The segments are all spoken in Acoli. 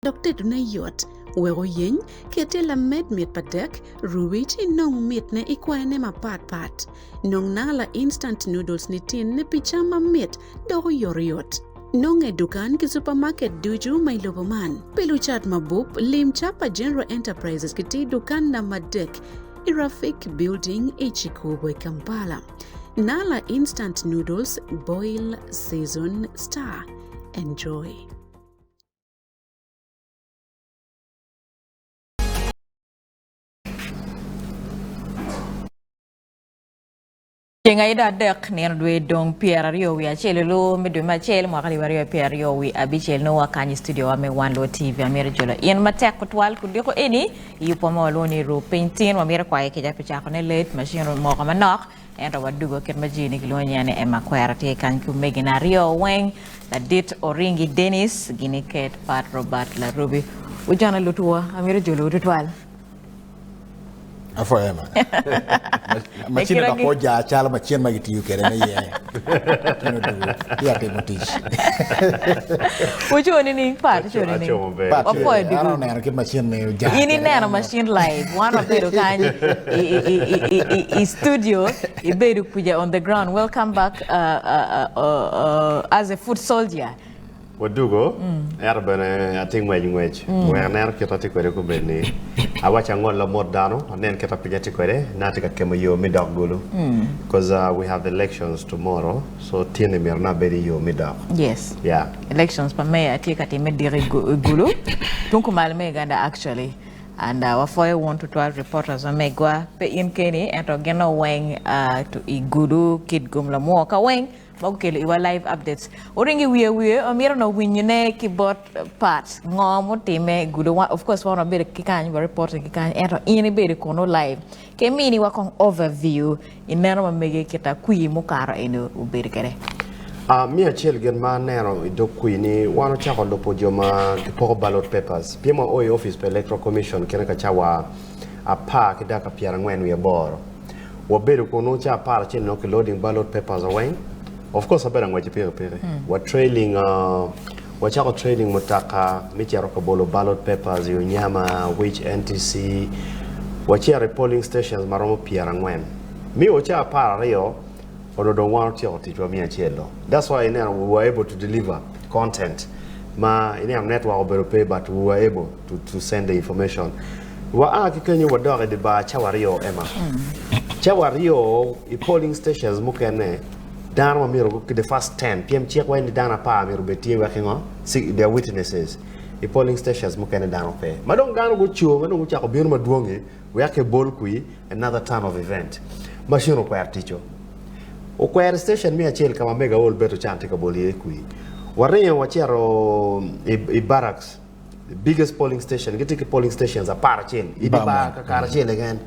Dok tedone yot. Wek oyeny, ket i lamed mit pa dek, ruwi ci inong mitne i kwayone mapat pat. Nong Nala Instant Noodles nitin pi cam mamit dok oyotoyot. Nonge i dukan ki supamaket ducu ma i lobo man. Pi lucat mabup, lim cap pa General Enterprises gitye i dukan namba adek i Rafiq Building i Kikubo i Kampala. Nala Instant Noodles, boil, season, stir. Enjoy. Ceng aye adek nino dwe dong 20 wiye acel olu me dwe me acel mwaka 2020 wiye abicel nongo wakany i studio wa me One Luo TV amito jolo in matek tutwal kudiko eni i yubwa ma walwongo ni Ru Piny Tin wamito kwayo kica pi cako ne late machine omoko manok Ento wadugo kit ma joni gilwongo nyinga ni Emma Kwera tye kany ki omegina aryo weng, Ladit Oringi Dennis gini Kate Pat Robert Larubi. Wujona lutwa, amito jolowu tutwal. Apwoyo Emma. Macine dok pe oja calo macin ma gitiyo kwede me yenyo. Tino dugo tye ka timo tic. Wuco nining? Pat, wuco nining? Aco maber. Pat, Wapwoyo dugo. an oneno kit macin ni oja In kwede. ineno macin live, wan wabedo kany i, i, i, i, i, i studio, ibedo kuca on the ground. Welcome back uh, uh, uh, uh, as a foot soldier. Wadugo, ento bene atye ngwec ngwec. Wek aneno kit atye kwede kombeddi. Awaco angol lamot dano, anen kit a piny atye kwede, na atye ka kemo yo me dok Gulu. Because uh, we have elections tomorrow, so tin-ni myero na abed i yo me dok. Yes. Yeah. Elections pa mayor tye ka timme diki i Gulu, tung kumalo me Uganda actually. And uh, wapwoyo wun tutwal reporters ma megwa, pe in keni, ento gin weng uh, to i Gulu, Kitgum, Lamwo ka weng ma gukelo iwa live updates. Oringo i wiye wiye, wamito nongo winyone ki bot Pat ngo mutime i Gulu. Of course wan wabedo ki kany, wa reporting ki kany, ento in ibedo kunu live. Ki miniwa kong overview i neno ma mege kita kwir mukato eni obedo kwede. Ah, me acel gin ma aneno i dog kwir ni wan ocako lubo jo ma gipoko ballot papers pien wa o i office pa Electoral Commission kine ka cawa apar ki dakika pyerangwen wiye aboro. Wabedo kunu ca aparacel nongo ki loading ballot papers weng. Of course abedo angwec ki pikipiki. Wa trailing uh, wacako trailing mutoka me cito ka bolo ballot papers i Onyama, Wic NTC. Wacito i polling stations ma romo pyerangwen. Miyo ca apararyo onongo dong wan otyeko ticwa me acel-lo. That's why ineno we were able to deliver content ma ineno network obedo pe but we were able to, to send the information. Wa a ki kenyo wadok i di bar cawa aryo Emma. Cawa aryo i polling stations mukene dano ma myero the first 10 pien cik waco ni dano apar myero obed tye wek ingo they are witnesses i polling stations mukene dano pe. Ma dong dano gucung ma dong gucako bino madwongi wek kibol kwi another turn of event. Machine okwero ticco. Okwero i station me acel ka ma mego aol beto can tye ka bolo iye kwi. Waringo wacito i barracks the biggest polling station gitye ki polling stations aparacel i dye bar kakare acel keken.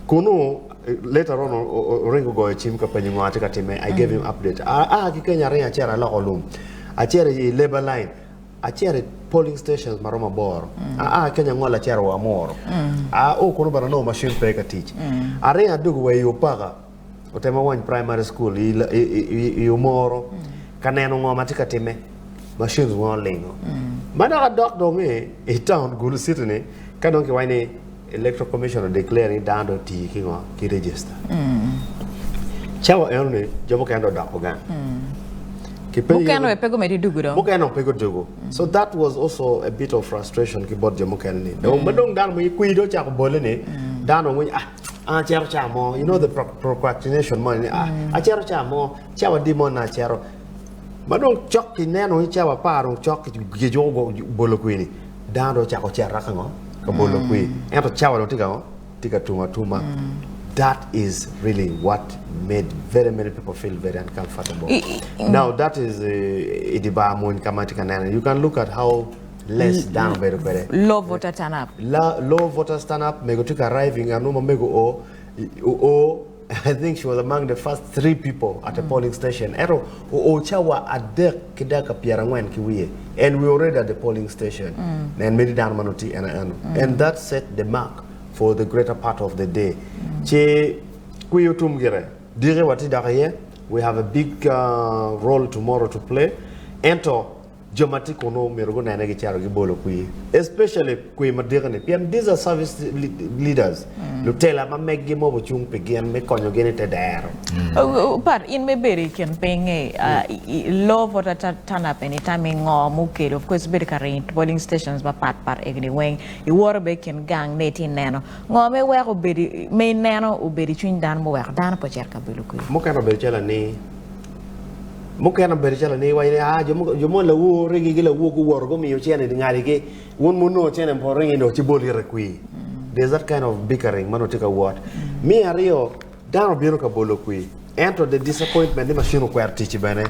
Kunu later on oringo ogoyo cim ka penyo ngo atye ka time I gave him update. Aa ki kenyo aringo acito aloko lum acito i labour line acito i polling stations ma romo aboro aa ki kenyo angolo acito wa Amuru ao kunu bene anongo machine pe ka tic aringo adwogo wa i Opaka Otema Wany Primary School i Omoro ka neno ngo ma tye ka timme machines weng olingo ma dok adok dong i town Gulu city ni ka dong kiwaco ni Electoral Commission o declare ni dano dong tii ki ngo ki register cawa eno ni jo mukene dong odoko gang Mukene bene pe gumedde dugu dong. Mukene dong pe gudugu. So that was also a bit of frustration ki bot jo mukene ni. Dong ma dong dano mo kwir dong ocako bole ni dano dong winyo ah an acito ca mo you know the procrastination moni ni ah acito ca mo cawa adi mo na acito ma dong cok ki neno ni cawa apar dong cok kijuko bolo kwir ni dano dong ocako cito ka ngo ka bolo kwir ento cawa dong tye ka ngo tye ka tum atuma that is really what made very many people feel very uncomfortable now that is i dye bar mony ka ma itye ka neno you can look at how less dano bedo kwede Low voter turn up. La, low voters turn up mego tye ka arriving ano ma mego o o I think she was among the first three people at a polling station ento oo cawa adek ki dakika pyerangwen ki wiye and we already at the polling station nen medi dano ma nongo tye en eno and that set the mark for the greater part of the day ci kwiyo tum gire diki watye dok iye we have a big role tomorrow to play ento. Jo ma tye kunu myero gunene gicito gibolo kwir, especially kwir madito ni pien these are service leaders, lutela ma meggi mogo cung pi gin me konyo gin i te dero. Pat, in ma ibedo i kin piny-ngi, low voter turn up eni itamo ngo mukelo? Of course ibedo ka ringo i polling stations mapat pat egoni weng, iwoto bene i kin gang ne itye neno. Ngo ma iweko obedo, ma ineno obedo i cwiny dano muweko dano pe ocito ka bolo kwir? Mukene obedo calo ni. Mukene obedo calo ni iwaco ni, Ah, jo mogo, jo mo lawor ringi ki lawor guwoto gumiyo cene i ngaligi, wun ma wunongo cene po ringi dong ci bol ite kwir. There's that kind of bickering ma nongo tye ka wot. Me aryo, dano obino ka bolo kwir, ento the disappointment ni machine okwero ticci bene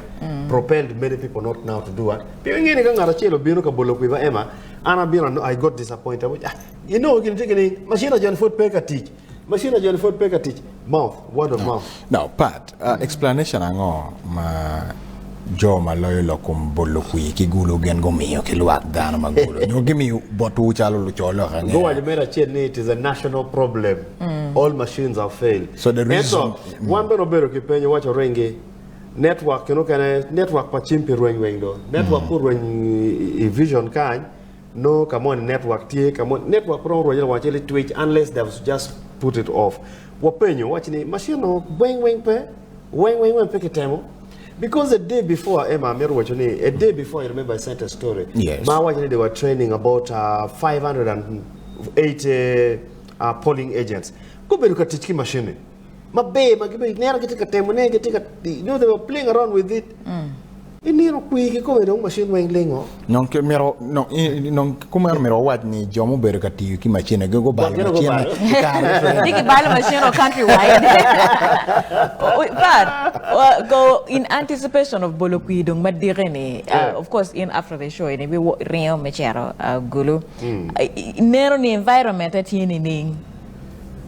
propelled many people not now to do what? Pien inge ni ka ngat acel obino ka bolo kwir ba Emma, an abino I got disappointed. Awaco, ah, inongo gin tye kini, machine ajoni pwod pe ka tic. Machine ajoni pwod pe ka tic. Mouth, word of mouth. Now, Pat, explanation ango ma jo ma loyo lok kom bolo kwir ki gulu gin gumiyo ki lwak dano ma gulu nyo gimiyo botwu calo luco lok ange? Guwaco mere acel ni it is a national problem. All machines have failed. So the reason Ento, wan bene wabedo ki penyo waco ringi network kine okene network pa cim pi rweny weng do. Network ku rweny i vision kany Nongo ka moni network tye ka moni network pe romo rwenyo lawang acel itwic unless they have just put it off. Wapenyo waci ni machine no weng weng pe weng weng weng pe kitemo because a day before Emma amito waco ni a day before I remember I sent a story Yes. ma awaco ni they were training about 580 polling agents gubedo ka tic ki machine ni maber ma gibedo ineno gitye ka temo ne gitye ka you know they were playing around with it inino kwir kikome dong machine weng lingo. Nong ki myero nong i nong kumeno myero wawac ni jo mubedo ka tiyo ki machine gi gubalo Gin machine gubalo. i kare me training. Ni gibalo machine o country wide. But go in anticipation of bolo kwir dong madike ni of course in after the show ini bi ringo me cito Gulu. Ineno ni environment tye nining?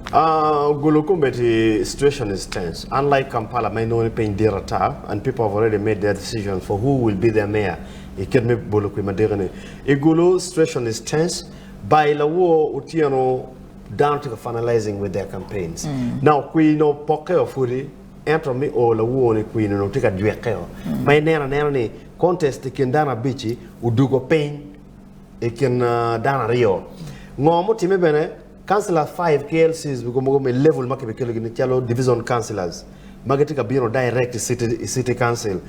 Gulu kombeddi situation is tense unlike Kampala ma inongo ni piny dit ata and people have already made their decisions for who will be their mayor i kit me bolo kwir madiko ni. I Gulu situation is tense by lawor otyeno dano tye ka finalizing with their campaigns now kwir nongo pokke o pudi ento me o lawor ni kwir ni onongo tye ka jwekke o ma ineno anena ni contest i kin dano abic-ci odugo piny i kin dano aryo. Ngo mutimme bene? Councillor 5 ki LCs mogo me level ma kibikelo gini calo division councillors ma gitye ka bino direct i city, i city council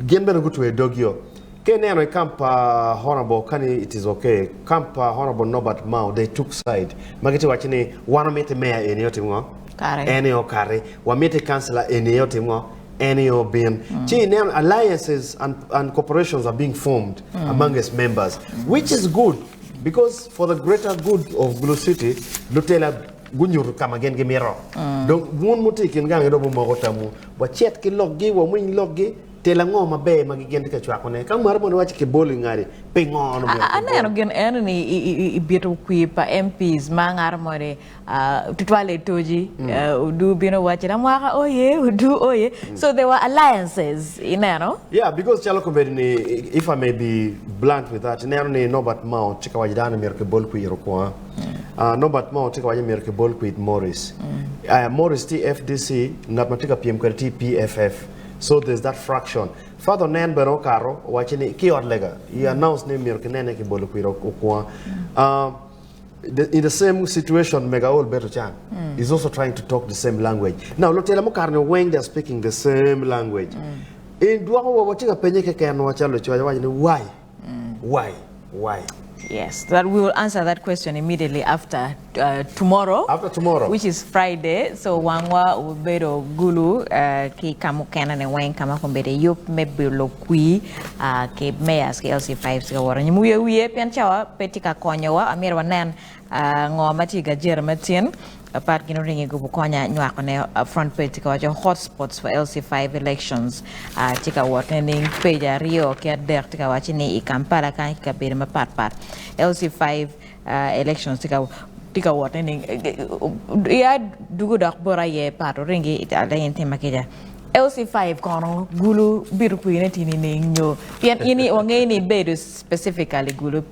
gin bene gutweyo dogio. Ka ineno i camp pa Honourable kani it is okay, camp pa Honourable Norbert Mao they took side ma gitye waco ni wan wamiti mayor eni otim ngo? Kare. En aye okati, wamiti councillor eni aye otim ngo? En aye obin. Ci ineno alliances and, and corporations are being formed among its members which is good. Because for the greater good of Gulu City, lutela gunyuto ka ma gin gimito. Dong wun mutye i kin gangi dong wumoko tamwu. Wacit ki lokgi, wawiny lokgi, tela ango maber ma gin tye ka cwakone. Ka maro mono iwaco kibol i ngadi, pingo onongo myero kibol? Aneno gin eno ni i bito kwir pa MPs ma ngato moni tutwale i toji odu bino waco ni mwaka oye odu oye so there were alliances ineno. Yeah because calo kombeddi ni if I may be blunt with that ineno ni Norbert Mao tye ka waco dano ni myero kibol kwir okwonga Norbert Mao tye ka waco ni myero kibol kwir Morris Morris tye i FDC ngat ma tye ka pyem kwede tye i PFF so there's that fraction Father Onen bene okato owaco ni ki i ot lega he announced ni myero kinene kibolo kwir okwonga The, in the same situation mega ol beto can mm. is also trying to talk the same language now lutela mukare ni weng they are speaking the same language mm. in dwoko wa watye ka penye kekenwa calo lucoc waco ni why mm. why why Yes, that we will answer that question immediately after uh, tomorrow. After tomorrow. Which is Friday. So wangwa obedo gulu uh, ki kamukene ne weng kama kombede yup me bilo kwi uh, ki mayors ki LC5 ka woro nyim wiye wiye pien cawa pe tye ka konyowa amyero wanen ngo ma tye i gajeti ma tin pat gin oringo i gubo konya nywako ne front page tye ka waco hot spots for LC5 elections tye ka wot nining page aryo ki adek tye ka waco ni i Kampala kany ki kabedo mapat pat LC5 elections tye ka tye ka wot nining ya dugo dok bot aye pat oringi aleng tim makica LC5 kono gulu bito kwine tye nining nyo pien in wangeyo ni ibedo specifically gulu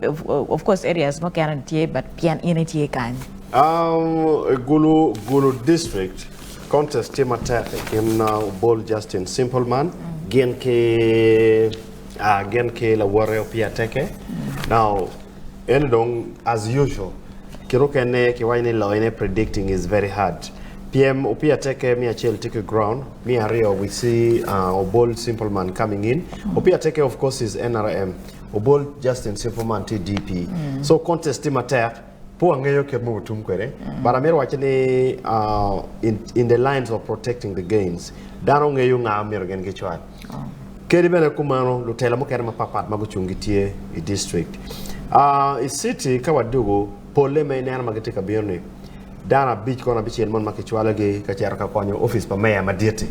of course areas mukene tye but pien in itye kany. Gulu Gulu district contest tye matek i kin Obol Justin Simpleman gin ki Gin ki lawote Opiyo Ateke. Now, eno dong as usual, kit okene ki waco ni loyone predicting is very hard. Pyem Opiyo Ateke me acel tye ki ground, me aryo we see Obol Simple Man coming in. Opiyo Ateke of course is NRM, Obol Justin Simple Man tye DP. So contest tye matek, pe wangeyo kit ma obitum kwede, but amito waco ni in the lines of protecting the gains, dano ngeyo nga myero gin gicwal. Kadi bene kumeno, lutela mukene mapatpat ma gucung gitye i district. I citi ka wadugo, polle ma ineno ma gitye ka bino-ni, dano abic kono abicel mono ma kicwalogi ka cito ka konyo opic pa meya madit-ti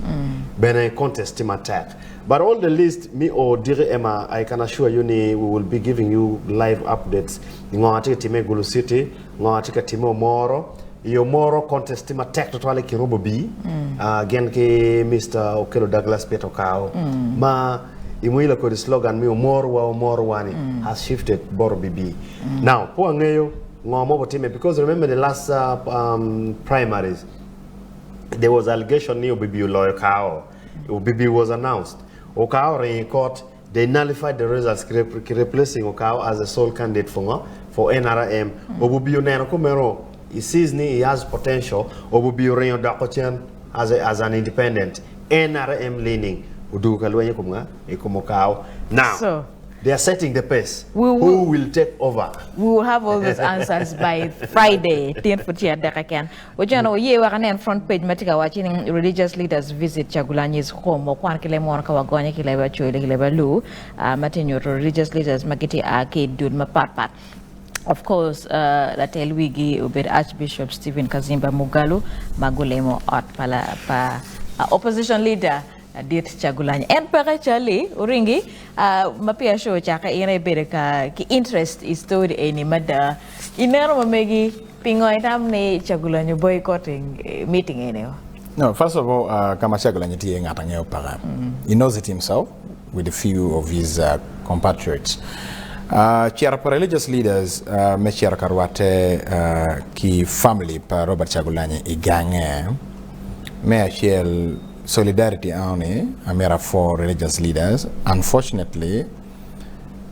bene contest tye matek. But all the list me o diki Emma, I can assure you ni we will be giving you live updates ngo atye ka time i Gulu city, ngo atye ka time Omoro. I Omoro contest tye matek tutwal i kin Obobi gin ki Mister Okello Douglas Peter Okao ma i mwila kodi slogan me Omoro wa Omoro wa ni has shifted bot Obibi. Now pe wangeyo ngo ma obitime because remember the last primaries there was allegation ni Obibi oloyo Okao. Obibi was announced. Okao oringo i court. They nullified the results ki replacing Okao as the sole candidate for ngo? For NRM. Obubi oneno kumeno, he sees ni he has potential, Obubi oringo odoko cen as a, as an independent, NRM leaning, odugo ka lweny i kom nga? I kom Okao. Now, So, they are setting the pace. we Who will, will take over? we will have all those answers by Friday, tin pud tye adek keken. Ojeno oye wek anen front page ma tye ka wacci ni Religious Leaders Visit Kyagulanyi's Home. Wakwan ki leb munu ka wagonye ki leb Acholi ki leb Alur ma tye nyuto religious leaders ma gitye a ki i dul mapat pat. Of course latel wigi obedo Archbishop Stephen Kazimba Mugalu ma gulimo ot pa pa opposition leader Ladit Kyagulanyi. En peke cali oringi ma peya show ocakke in aye ibedo ka ki interest i story eni mada. Ineno ma megi pingo itam ni Kyagulanyi boycotting meeting eni o? No, first of all, ka ma Kyagulanyi tye iye ngat angeyo peke. He knows it himself with a few of his compatriots. Cito pa religious leaders me cito ka rwatte ki family pa Robert Kyagulanyi i gange me acel Solidarity eno-ni amito apwo religious leaders unfortunately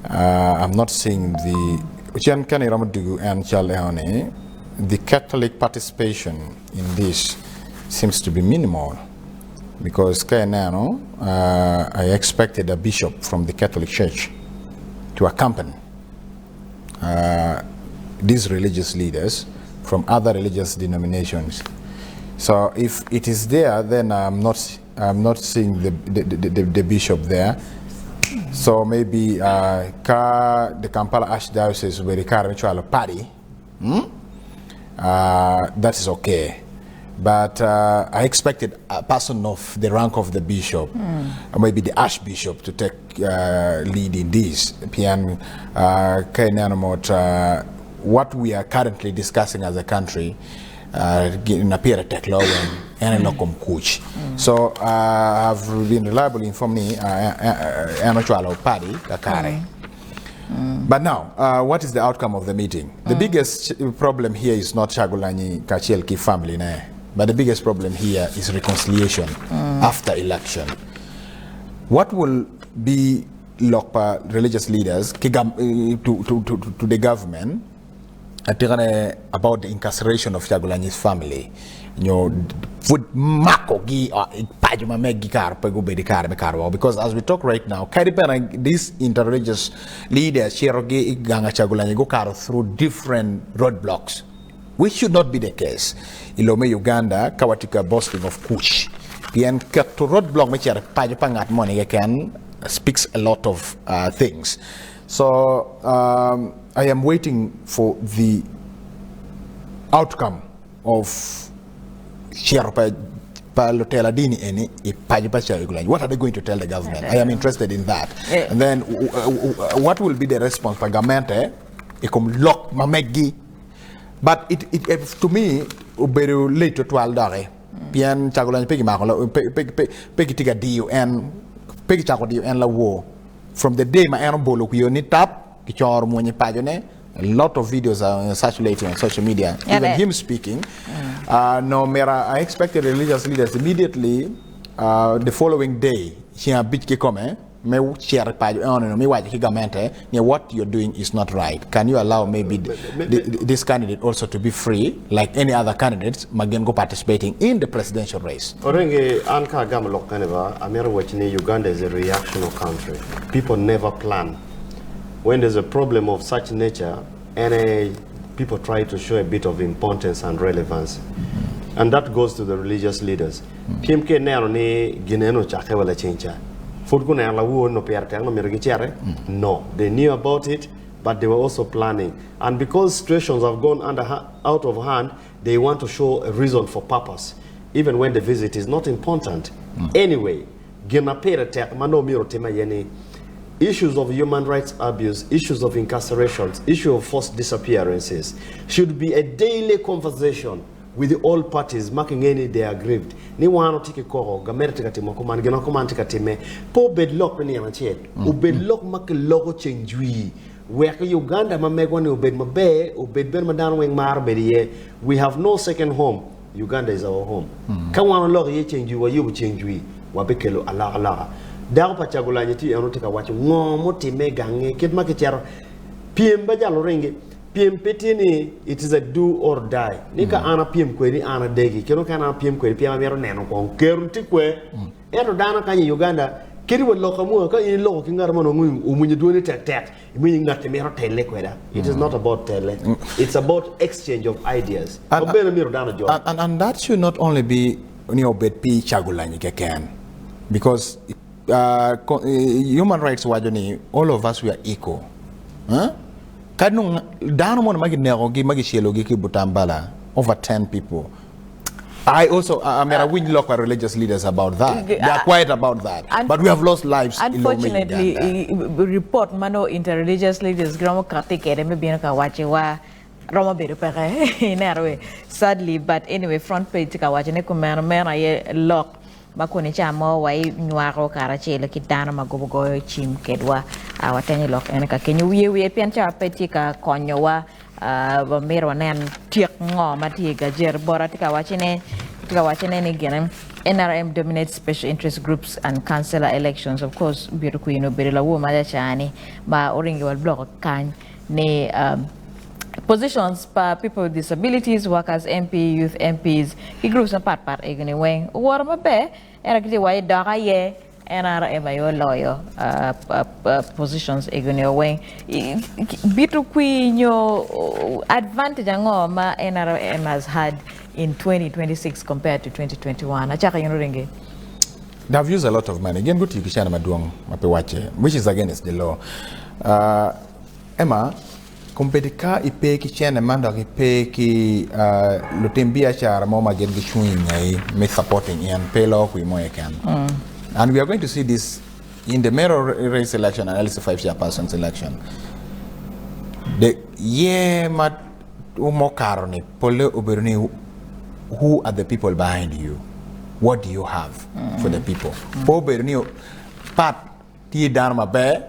I'm not seeing the cen kene iromo dugu en cal eno-ni the Catholic participation in this seems to be minimal because ka ineno I expected a bishop from the Catholic church to accompany these religious leaders from other religious denominations. So if it is there, then I'm not, I'm not seeing the, the, the, the, the bishop there. So maybe uh, ka the Kampala Archdiocese where the cwalo party, hmm? That is okay but I expected a person of the rank of the bishop or maybe the archbishop to take lead in this pien ka ineno mot what we are currently discussing as a country gin ma pire tek loyo weng en aye lok kom kuc so I have been reliably informed ni en ocwalo padi kakare. But now, what is the outcome of the meeting? The biggest problem here is not Kyagulanyi kacel ki family ne, but the biggest problem here is reconciliation after election. What will be lok pa religious leaders ki to, to, to, to the government atikane about the incarceration of Kyagulanyi's family nyo pud makogi i paco ma meggi kare pe gubedo i kare me kato woko because as we talk right now kadi bene these interreligious leaders citogi i gang a Kyagulanyi gukato through different road blocks which should not be the case i lobo me Uganda ka watye ka boasting of kuc pien keto road block me cito i paco pa ngat moni keken speaks a lot of things so I am waiting for the outcome of cito pa pa lutela dini eni i paco pa Kyagulanyi. What are they going to tell the government? I am interested in that. And then what will be the response pa gamente i kom lok ma meggi? But it, it, it, to me obedo late tutwal doki pien Kyagulanyi pe gimako pe, pe, pe, pe gitye ka diyo en pe gicako diyo en lawor from the day ma en obolo wiye ni tap Kicoro mwony i pacone, a lot of videos are circulating on social media, even him speaking. No mera I expected religious leaders immediately the following day, ceng abic kikome, me cito i paco eno ni mi waco ki gamente ni what you're doing is not right. Can you allow maybe this candidate also to be free like any other candidates ma gin go participating in the presidential race? Orenge, an ka agamo lok kene ba, amito waco ni Uganda is a reactional country. People never plan. When there's a problem of such nature, and people try to show a bit of importance and relevance. And that goes to the religious leaders. Pien ka ineno ni gin eno ocakke wa laceng ca, pud guneno lawor no pire tek nongo myero giciti? No. They knew about it, but they were also planning. And because situations have gone under, out of hand, they want to show a reason for purpose, even when the visit is not important. Anyway, gin ma pire tek ma nongo myero otim aye ni, issues of human rights abuse, issues of incarcerations, issue of forced disappearances should be a daily conversation with all parties ma kingeyo ni they are aggrieved ni wan watye ki koko, gamete tye ka timo kuman, gin ma kuman tye ka timme. Pe obed lok me nino acel, obed lok ma kiloko ceng jwi wek Uganda ma megwa ni obed maber, obed bene ma dano weng maro bedo iye. We have no second home, Uganda is our home. Ka wan waloko iye ceng jwi, wayubo ceng jwi, wabikelo alokaloka. Dako pa Cagulanyi tye eno tye ka waco ngo mutimme i gange kit ma kicito pyem ba jalo ringi. Pyem pe tye ni it is a do or die ni ka an apyem kwedi an adegi kit mukene an apyem kwedi pien amito neno kong kero tye kwe ento dano kany i Uganda kadi wa lok amwonya ka in iloko ki ngat mo nongo omwonyo dwoni tek tek iwinyo ngati mito tele kweda it is not about tele it's about exchange of ideas ma bene myero dano ojol. And that should not only be ni obed pi Cagulanyi keken because human rights waco ni all of us we are equal. Ka dong dano moni ma ginekogi ma gicelogi ki i Butambala, over 10 people. I also, I mean, awinj lok pa religious leaders about that. They are quiet about that. But we have lost lives i lobo me Unfortunately, Uganda. report ma nongo interreligious leaders giromo kati kwede me bino ka wacciwa romo bedo peke. Ineno we? Sadly, but anyway, front page tye ka waco ni kumeno meno aye lok Ma kun i ca mo wainywako karacel ki dano ma gugoyo cim kedwa, watenyo lok ene ka kenyo wiye wiye pien cawa pe tye ka konyowa. Wamito wanen tyek ngo ma tye i gajet. Bota tye ka wacone tye ka wacone ni gine NRM dominates special interest groups and councillor elections. Of course, Bito Kwin obedo lawor ma cacani ma oringo wa loko kany ni positions pa people with disabilities, workers, MP, youth MPs ki groups mapat pat egoni weng owoto maber ento gitye waco dok aye NRM aye oloyo positions egoni weng. Bito kwir nyo advantage ango ma NRM has had in 2026 compared to 2021? Acako in Oringi. They have used a lot of money. Gin gutiyo ki cene madwong ma pe wacce, which is against the law. Emma, kombeddi ka ipe ki cene man dok ipe ki lutim biacara mo ma gin gicung i ngeyi me supporting in, pe iloko kwi mo keken. And we are going to see this in the mayoral race election and LC5 chairperson's election. The year ma mukato ni polle obedo ni who are the people behind you? What do you have for the people? Pe obedo ni pat tye dano maber,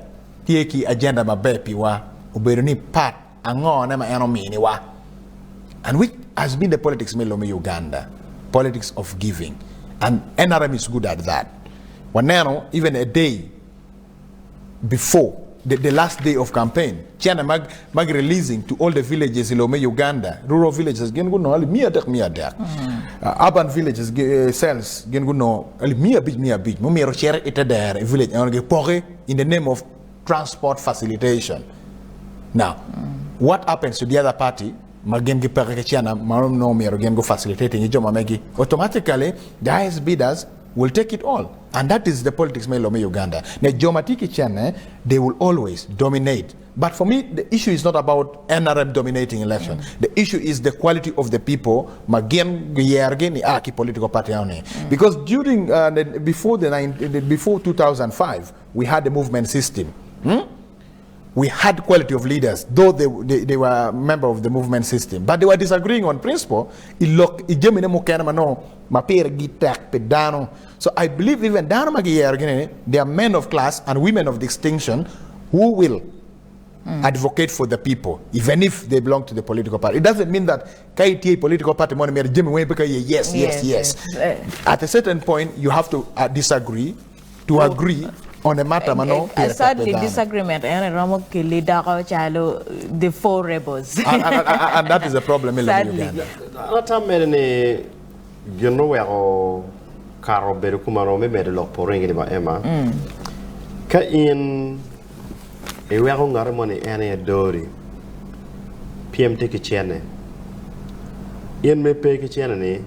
tye ki agenda maber piwa, obedo ni pat angone ma en ominiwa. And which has been the politics me lobo me Uganda, politics of giving. And NRM is good at that. Waneno even a day before the, the last day of campaign, cene mag, mag releasing to all the villages i lobo me Uganda, rural villages gin gunongo alip 300 300. Urban villages cells gin gunongo alip 500 500 mumito cito i te dere i village eno gipoki in the name of transport facilitation. Now, what happens to the other party ma gin gipeke ki cene ma nongo myero gin gu facilitating ki jo ma megi? Automatically, the highest bidders will take it all. And that is the politics me lobo me Uganda. Ne jo ma tye ki cene, they will always dominate. But for me, the issue is not about NRM dominating election. The issue is the quality of the people ma gin giyergi ni a ki political party eno-ni. Because during, the, before the nine, the, before 2005, we had a movement system. Hmm? We had quality of leaders, though they, they, they were member of the movement system. But they were disagreeing on principle. I lok, i jamine mukene ma nongo ma pirgi tek pi dano. So I believe even dano ma giyero gini, they are men of class and women of distinction who will advocate for the people, even if they belong to the political party. It doesn't mean that ka itye i political party moni myero jami weng pe ka iye yes, yes, Yes, yes. yes. At a certain point, you have to disagree to agree. On a matter ma nongo pire tek pi Sadly dano. disagreement eno romo keli doko calo the four rebels. And, and, and, and that is a problem i lobo Sadly. Uganda. An atam mere ni gin oweko kare obedo kumano me medo lok pa Oringi ni ba Emma, ka in iweko ngati moni en aye dori, pyem tye ki cene, in ma ipe ki cene ni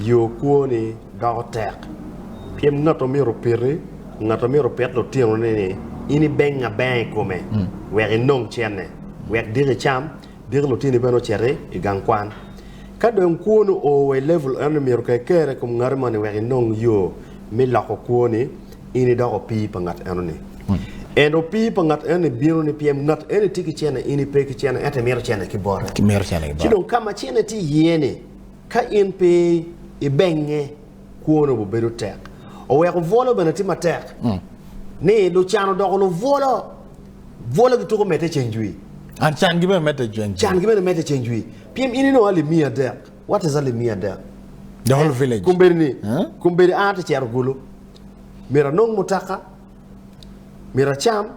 yo kwoni doko tek pien ngat ma myero opiti, ngat ma myero opit lutinoni ni in ibeng abenga i kome wek inong cente, wek diki icam, diki lutini bene ociti i gang kwan. Ka dong kwoni oo wa i level eno ni myero ka iker i kom ngati moni wek inong yo me loko kwoni, in idoko opii pa ngat eno ni. And opii pa ngat eno ni bino ni pien ngat eno ni tye ki cente in ipe ki cente ento imito cente ki bote. Ci dong ka ma cente tye iye ni, Ka in pe ibengnge, kwoni obibedo tek. Oweko bwolo bene tye matek, ni lucan odoko lubwolo, bwologi tuko medde ceng jwi. And cangi bene medde ceng jwi. Cangi bene medde ceng jwi. Pien in inongo alip 300. What is alip 300? The whole village. Kombeddi ni, kombeddi an atye cito Gulu. Myero anong mutoka, myero acam,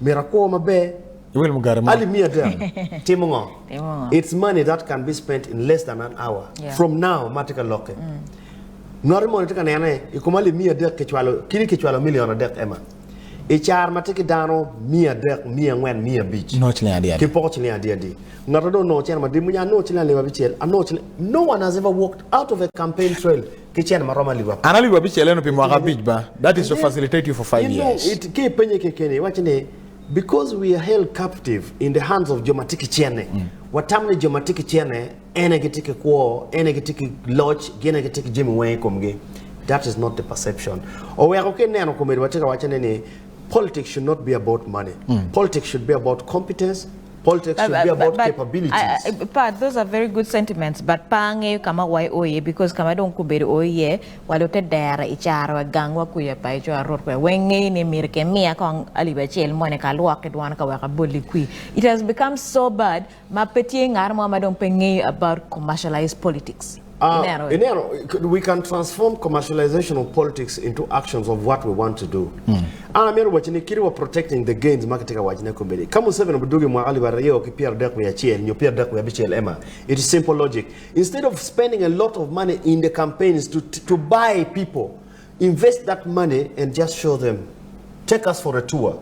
Myero akwo maber. Iwil mugati mo. Alip 300 timo ngo? Timo ngo? It's money that can be spent in less than an hour Yeah. from now ma atye ka lokke. Ngati moni tye ka nene i kom alip 300 kicwalo kini kicwalo million adek Emma. I car ma tye ki dano 300, 400, 500. Nongo ciling adi adi? Kipoko ciling adi adi. Ngat ma dong onongo cene madit munya anongo ciling alip abicel, anongo ciling No one has ever walked out of a campaign trail Ki cene ma romo alip apar. An alip abicel eno pi mwaka abic ba, that is to facilitate you for five years. Ki ipenye kekeni, iwaco ni, Because we are held captive in the hands of jo ma tye ki cene, watamo ni jo ma tye ki cene en aye gitye ki kwo, en aye gitye ki loc, gin aye gitye ki jami weng i komgi. That is not the perception. Oweko ki ineno komedi watye ka wacone ni politics should not be about money. Politics should be about competence, Politics should be about capabilities. Pat, those are very good sentiments, but pe angeyo ka ma wa o iye because ka ma dong gubedo o iye, wa lute dere i caro wa gang wa kuca pa ico arut kwe weng ngeyo ni myero ki miya kong alip acel moni ka alwok ki dwon ka wek abol i kwi. It has become so bad ma pe tye ngat mo ma dong pe ngeyo about commercialized politics. Ineno, ineno, we can transform commercialization of politics into actions of what we want to do. An amito waci ni kadi wa protecting the gains ma kitye ka wacone kombeddi, ka Museveni obidwogo i mwaka alip aryo ki pyera dek wiye acel nyo 35 Emma, it is simple logic. Instead of spending a lot of money in the campaigns to, to buy people, invest that money and just show them, take us for a tour.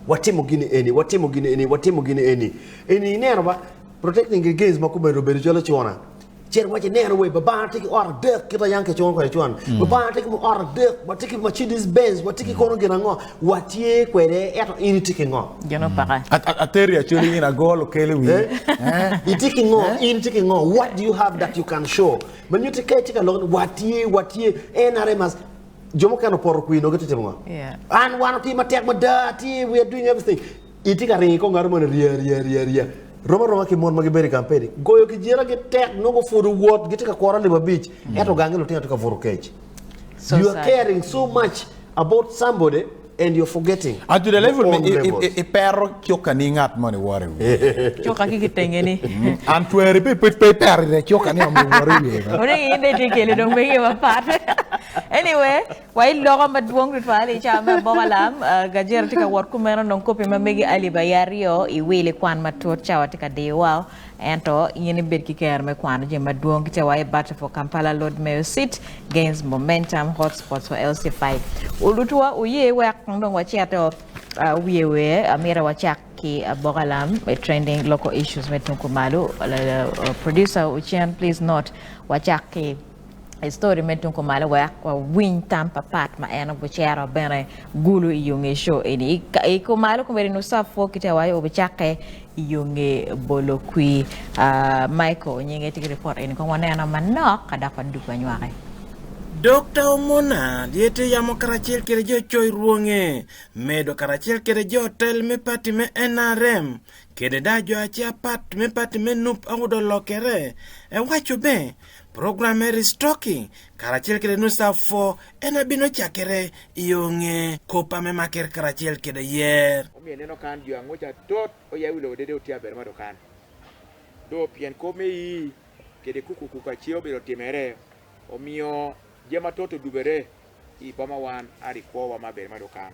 Watimo gini eni, watimo gini eni, watimo gini eni. Eni ineno ba, protecting the gains ma kombeddi obedo calo cuna. Cit iwac ineno wee babana tye ki ot adek kit ma yam kiculo kwede con. Babana tye ki ot adek, watye ki Mercedes Benz, watye ki kono gin ango, watye kwede ento in itye ki ngo? Gin opaka. Ateri acholi in agol okel i wii. Itye ki ngo? In itye ki ngo? What do you have that you can show? Ma nyutti ka itye ka lok ni watye, watye, NRM has jo mukene opoto kwir nongo gitye timo ngo? An wan watye matek mada, atye, we are doing everything. Itye ka ringo i kor ngat moni rya rya rya rya. Rom aroma ki mon ma gibedo i kampen. Goyo kijira gi tek nongo pud owot gitye ka kworo alip abic ento gangi lutino tye ka buto kec. So You are sad. caring so much about somebody and you're forgetting And to the your level own me levels. ipero cuka ni ngat moni woro i wiye. Cuka ki kitenge ni. And tweri pe pe ipero ire cuka ni omiyo woro i wiye. Onongo in dong itye kelo dong megi mapat. Anyway, Wa i loko madwong tutwal i cawa me aboko alam, Gajero tye ka wot kumeno nong kopi ma megi alip aye aryo i wil i kwan matut cawa tye ka diyo wa ento in ibed ki kero me kwano jami madwong ki cawa i Battle for Kampala Lord Mayor Seat Gains Momentum Hotspots for LC5. Olutwa oye wek kong dong wacito wiye wiye amito wacak ki aboko alam me trending local issues me tung kumalo. Producer Ocen please note wacak ki I story me tung kumalo wek wawiny tam pa Pat ma en obucero bene gulu i yo nge show eni. I kumalo kombeddi nu sub 4 kite awaco obicakke i yo nge bolo kwi. Michael nyinge tye ki report eni kong waneno manok ka dok wadug wanywake. Dokta Omona lyete yamo karacel kede jo coy rwonge, medo karacel kede jo tel me party me nrm, kede da jo acea pat me party me nup awudo lokere. Ewaco be, Program me Restocking karacel kede Nusa for en abino cakere i yo nge kopa me maker karacel kede yer. Omiyo ineno kan jo anguca tot oya i wi lobo dede otye aber ma dokan. Do pien kop me ii kede kukukuku ace obedo timere, omiyo jami matot odubere. I boma wan ari kwowa ma bedo ma dukan.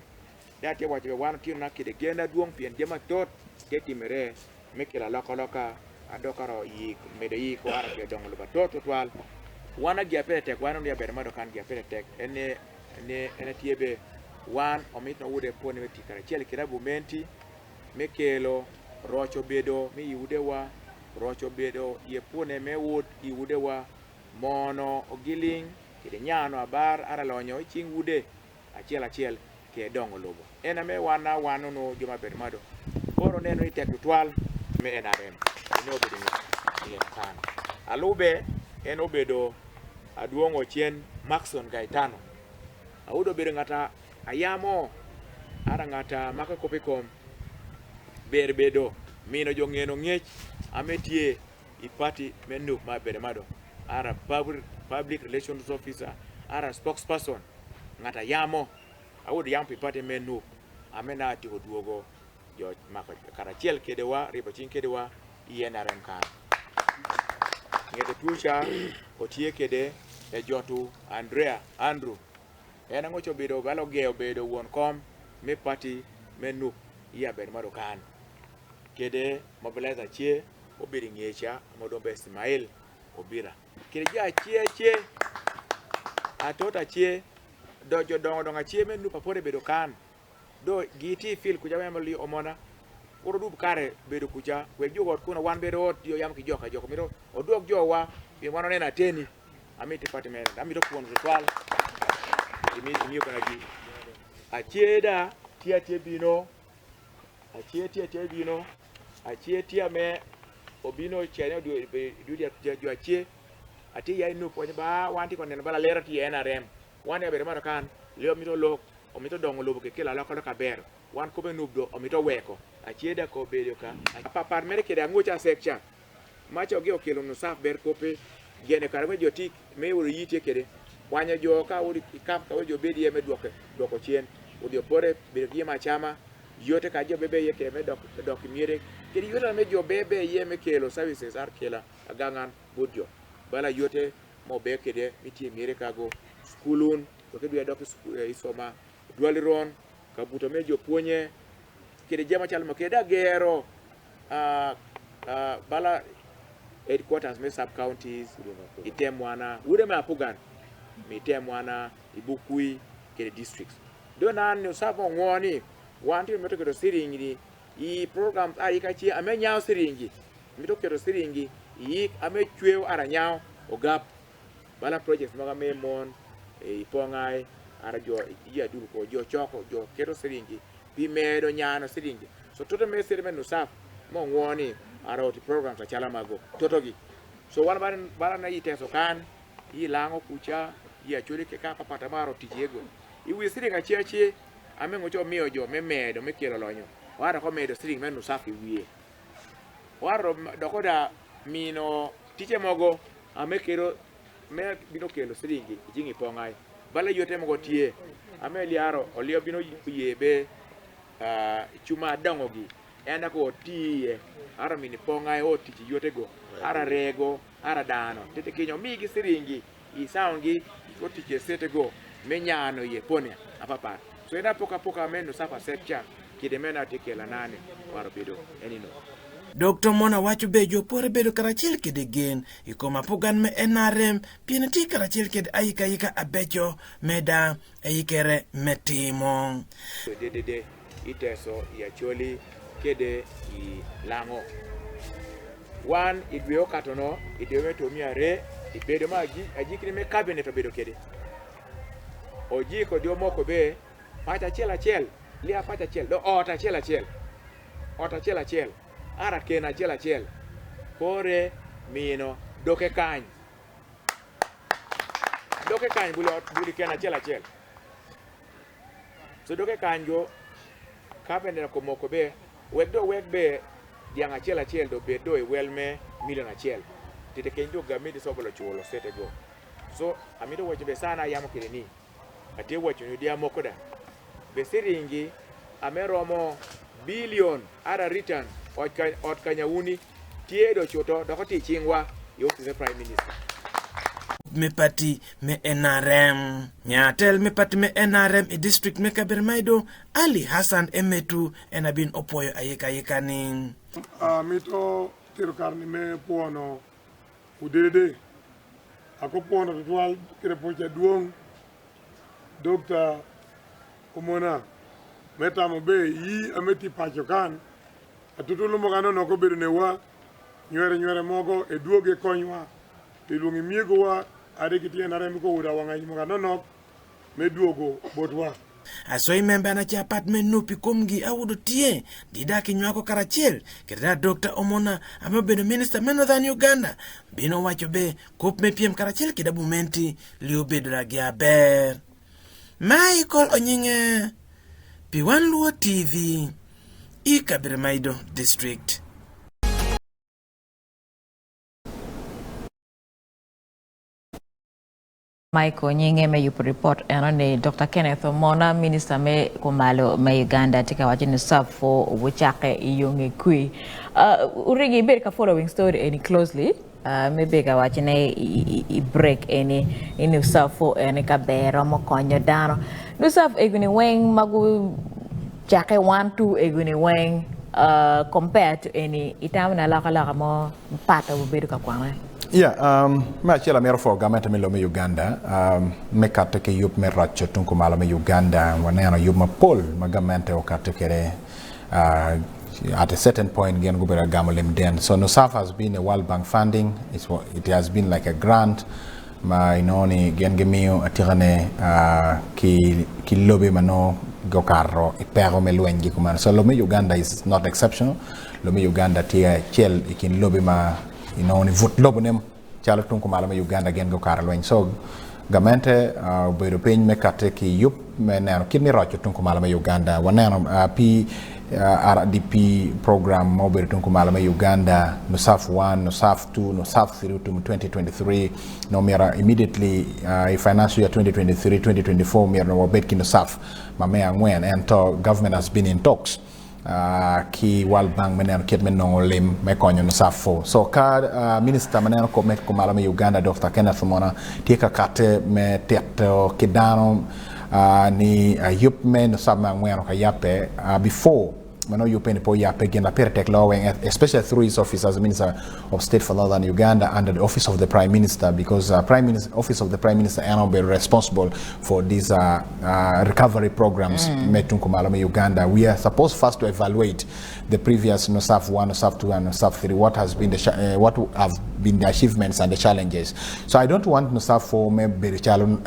Dok atye waco be wan otino na kede gen adwong pien jami mathoth tye timere me kelo alokaloka adok aro yik medo yik waro ki dongo lobo atot tutwal. Wan agia pire tek wan onia bedo ma dukan gia pire tek en ni ni en tye be wan omit no wude pwonye me tic karacel ki gavumenti me kelo roco bedo me i udewa, roco bedo i pwonye me wod i udewa, mono ogiling kede nyano abar ara lonyo i cing wude acel acel ke dongo lobo. En ame wan a wan ono jo ma bedo mado koro neno ni tek tutwal me NRM ene obedo nget kan. Alube en obedo adwongo cen Maxon Gaetano. Audo obedo ngat a ayamo ara ngat a mako kop i kom ber bedo mino jo ngeno ngec ame tye i party me NUP ma bedo mado ara public relations officer ara spokesperson ngat ayamo Awodo yam pi pati me NUP ame na atyeko dwogo jo mako karacel kede wa ribo cing kede wa i NRM kan. Ngete tuca otye kede Ejotu Andrea Andrew en angoco obedo balo oge obedo won kom me pati me NUP i abedo ma dukan kede mobilizer ce obedo inge ca ma odong be Ismail Obira kede jo ace ace atot ace Do jo dongo dongo ace me nup apod ebedo kan. Do gi tye i field kuca me li omona. Kuro dub kare bedo kuca wek jo ot kuno wan bedo ot yo yam ki jok ajok mito odwok jo wa pien wan oneno ateni amito party me amito pwono tutwal imiyo kana gi ace da tye ace bino ace tye ace bino ace tye ame obino cene odwe jo ace Atye ya inup waco ba wan tye ka neno bala lero tye NRM wan ya bedo mato kan leo mito lok omito dongo lobo ke kelo alokaloka aber wan kome nup do omito weko aceda ko bedo ka apapat mere kede angoca asek ca ma co gi okelo nusaf ber kope gene kare me jo tik me uro yi tye kede kwanyo jo ka uri kap ka jo bedi ye me dwoke dwoko cen odi opore bedo ki yema acama yote ka jo bebe ye ke me dok dok imyere kede yote me jo bebe ye me kelo services ar kela agangan bot jo bala yote ma ober kede mi tye myere kago skulun wek idwe dok i soma dwali ron kabuto me jo pwonye kede jami macalo ma kede agero bala headquarters me sub counties i te mwana wude me apugan mi te mwana i bukui kede districts do nan ni osab mo ngo ni wan tye mito keto siringi i programs ayi ka ce ame nyao siringi Mito keto ciringi i yik ame cweyo aranyao ogap bala projects mogo ame mon i pongai ara jo i adul ko jo coko jo keto ciringi pi medo nyano ciringi so toto me city me nusaf mo ngwo ni ara oti programs acala mago toto gi so wan bala na i teso kan i lango kuca i acholi ke ka papata ma ara otic iye go i wi ciringi ace ace ame ngo co miyo jo me medo me kelo lonyo ara ko medo ciringi me nusaf i wiye. Waro dok oda mino tice mogo ame kelo me bino kelo siringi i cingi pongai. Bala yote mogo tye ame lyaro olio bino ye be cuma adongo gi en dok oti iye aro mini pongai o tic yote go ara rego ara dano tete kinyo migi siringi i sound gi o tic e sete go me nyano iye pone apapat so en apoka poka me nusafa set ca kide meno atye kela nane waro bedo enino. Dokto Mona waco be jo pore bedo karacel kede gen i kom apogan me NRM pien etye karacel kede ayikayika abeco me da eyikere me timo. Dedede i Teso, i Acholi kede i Lango. Wan i dwe okato no, i dwe me tomi are, i bedo ma ajikini me cabinet obedo kede. Ojiko di omoko be paco acel acel, lia paco acel, do ot acel acel, ot acel acel, ara keno acel acel, kore mino doke kany. Doke kany buli ot buli keno acel acel. So doke kany go ka bene dok omoko be wek do wek be dyang acel acel do bed do i wel me million acel tite keny do gamiti sobolo culo sete go. So amito waco be sana ayamo kede ni atye waco ni odi amoko da be siringi ame romo billion ara return ot kanyawuni tye do cuto dok otye i cingwa i office me prime minister. me pati me NRM. Nya tel me pati me NRM i district me Kaberamaido, Ali Hassan Emetu en abin opwoyo ayikayika ni. Amito tero kare-ni me pwono odede. Ako pwono tutwal kede pwoc adwong Dokta Omona me tamo be iyi ame tye paco kan atutulu mogo ano noko obedo newa nywere nywere mogo edwoge konywa pi lwongo imyegowa ade ki tyen arem ko owodo awanga mogo anonok me dwogo botwa. Asoyi membe an ace apat me nup i komgi awudo tye dida ki nywako karacel kede da Dokta Omona ame obedo minista me Northern Uganda bino owaco be kop me pyem karacel kede abumenti li obedo lagi aber. Michael Onyinge pi Wan Luo TV i Kaberamaido District. Michael nyinge me yubo ripot eno ni Dokta Kenneth Omona, minista me kumalo me Uganda tye ka waco ni sub-4 obucakke i yo nge kwi. Origi ibedo ka following story eni closely me bedo ka waco ne i break eni ni sub-4 eni ka ber romo konyo dano. Nusaf egoni weng ma gucakke one two egoni weng compared to eni itamo ni alokaloka mo pat obedo ka kwane? Yeah, me acel amito pwoyo gamente me lobo me Uganda me katte ki yub me roco tung kumalo me Uganda. Waneno yub mapol ma gamente okatte kwede at a certain point gin gubedo ka gamo lim den. So NUSAF has been a World Bank funding, it has been like a grant ma inongo ni gin gimiyo atikane ki lobe ma nongo gukato i peko me lwenygi kumeno. So lobo me Uganda is not exceptional. Lobo me Uganda tye acel i kin lobe ma inongo ni but lobone calo tung kumalo me Uganda gin gukato lweny. So gamente obedo piny me kati ki yub me neno kit me roco tung kumalo me Uganda. Waneno PRDP program ma obedo tung kumalo me Uganda, NUSAF 1, NUSAF 2, NUSAF 3 otum 2023 nongo myero immediately i financial year 2023-2024 myero nongo wabed ki NUSAF ma me angwen ento government has been in talks ki World Bank me neno kit me nongo lim me konyo NUSAF 4. So ka Minister ma neno kop me kumalo me Uganda Dokta Kenneth Omona tye ka katte me tito ki dano ni yub me NUSAF me angwen ka yabbe before ma nongo yubbe ni pe oyabbe gin ma pire tek loyo weng especially through his office as Minister of State for Northern Uganda under the office of the Prime Minister because Prime Minister, office of the Prime Minister en obedo responsible for these recovery programs me tung kumalo me Uganda. We are supposed first to evaluate the previous NUSAF 1, NUSAF 2 and NUSAF 3, what has been the what have been the achievements and the challenges. So I don't want NUSAF 4 me bedo calo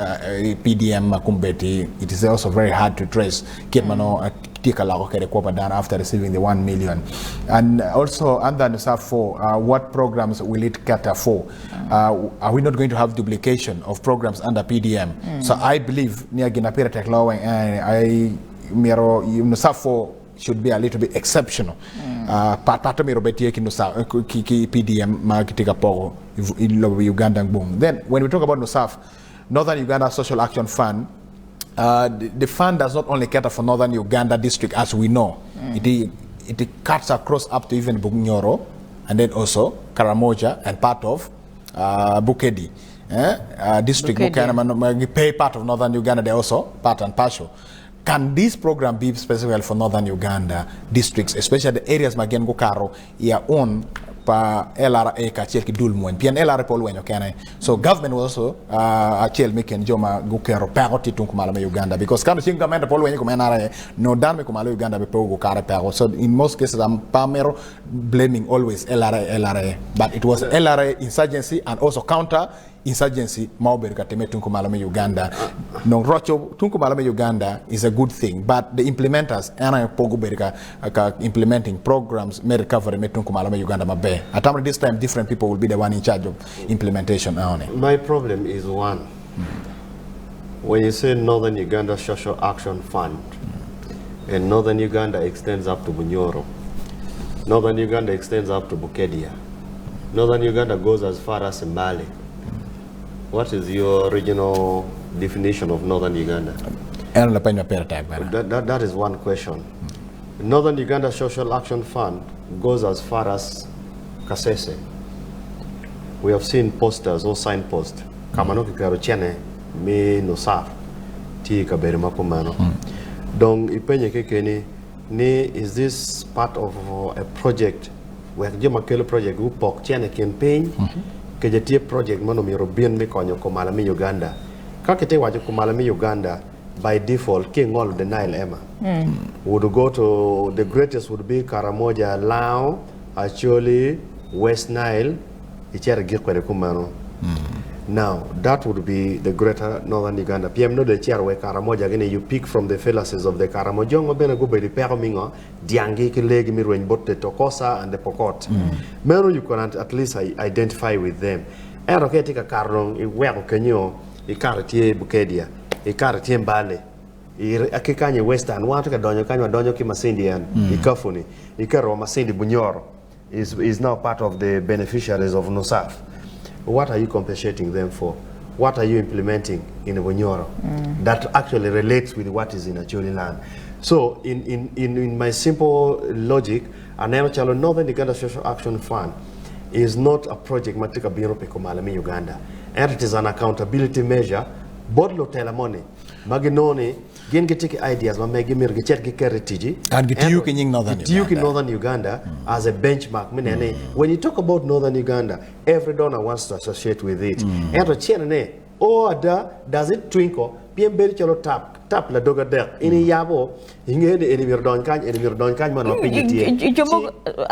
PDM ma kumbeti. It is also very hard to trace kit ma nongo tye ka loko kwede kwo pa dano after receiving the 1 million. And also under NUSAF 4, what programs will it cater for? Are we not going to have duplication of programs under PDM? So I believe ni gin ma pire tek loyo weng en aye myero NUSAF 4 should be a little bit exceptional. Pat pat myero obed tye ki NUSAF ki PDM ma kitye ka poko i lobo Uganda ngbung. Then when we talk about NUSAF, Northern Uganda Social Action Fund, the fund does not only cater for Northern Uganda district as we know. It cuts across up to even Bunyoro and then also Karamoja and part of Bukedi. District Bukedia. mukene ma pay part of Northern Uganda, they also part and partial. Can this program be specifically for Northern Uganda districts, especially the areas ma gin gukato i aun pa LRA kacel ki dul mwony? Pien LRA pe olwenyo kene. So government was also acel me kin jo ma guketo peko tye tung kumalo me Uganda because ka ceng gamente pe olwenyo i kom NRA, nongo dano me kumalo Uganda bene pe gukato i peko. So in most cases I'm pe amito blaming always LRA, LRA but it was LRA insurgency and also counter insurgency ma obedo ka timme tung kumalo me Uganda. Nong roco tung kumalo me Uganda is a good thing but the implementers en aye pe gubedo ka implementing programs me recovery me tung kumalo me Uganda maber. Atamo ni this time different people will be the one in charge of implementation enoni. My problem is one, when you say Northern Uganda Social Action Fund, and Northern Uganda extends up to Bunyoro, Northern Uganda extends up to Bukedia, Northern Uganda goes as far as Mbale. What is your original definition of Northern Uganda? En lapeny ma pire tek bene. That is one question. Northern Uganda Social Action Fund goes as far as Kasese. We have seen posters or signposts. Ka ma nongo kiketo cene me NUSAF tye i kabedo ma kumeno. Dong ipenye kekeni ni is this part of a project wek jo ma kelo project gupok cene i kin piny kece tye project ma onongo myero obin me konyo kumalo me Uganda. Ka kitye ka waco kumalo me Uganda by default ki ingolo the Nile Emma would go to the greatest would be Karamoja, Lango, Acholi, West Nile icito igik kwede kumeno. Now that would be the greater northern Uganda pien nongo dong icito wa i Karamoja gini you pick from the fallacies of the Karamojong ma bene gubedo i peko me ngo dyang gi ki lee gi me rweny bot the Tokosa and the Pokot. Meno you can at least identify with them. Ento ka itye ka kato dong iweko kenyo ikato itye Bukedia ikato itye Mbale ki kany i Western wan watye ka donyo kany wadonyo ki Masindi en i Kafuni iketo wa Masindi Bunyoro is is now part of the beneficiaries of NUSAF what are you compensating them for what are you implementing in Bunyoro that actually relates with what is in Acholi land so in in in in my simple logic aneno calo Northern Uganda Social Action Fund is not a project ma tye ka bino pi kumalo me Uganda ento it is an accountability measure bot lutela moni ma ginongo ni gin gitye ki ideas ma megi myero gicit giket i tic And gitiyo ento ki nying Northern gitiyo ki Uganda. Northern Uganda as a benchmark me neno ni when you talk about Northern Uganda every donor wants to associate with it ento cene o ada does it twinkle pien bedo calo tap tap ladog adek in iyabo ingeyo ni eni myero odony kany eni myero odony kany man ma pinye tye Jo ci mogo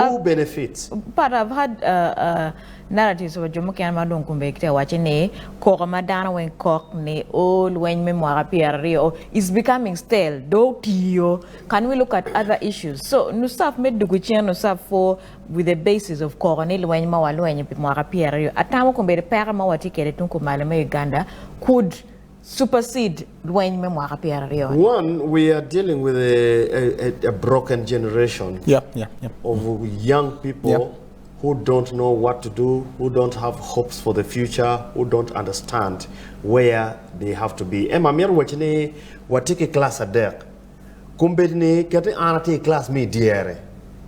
who benefits? But I've had narratives wa jo mukene ma dong kombe gitye ka wacce ni koko ma dano weng kok ni o lweny me mwaka pyeraryo is becoming stale dong otiyo can we look at other issues so nusaf me dugu cen nusaf for with the basis of koko ni lweny ma walwenyo pi mwaka pyeraryo atamo kombeddi peko ma watye kwede tung kumalo me Uganda could supersede lweny me mwaka pyeraryo ni. One, we are dealing with a, a, a broken generation Yeah, yeah, yeah. of young people Yeah. who don't know what to do, who don't have hopes for the future, who don't understand where they have to be. Emma, myero waci ni watye ki class adek. Kombeddi ni ket ni an atye i class me i dyere.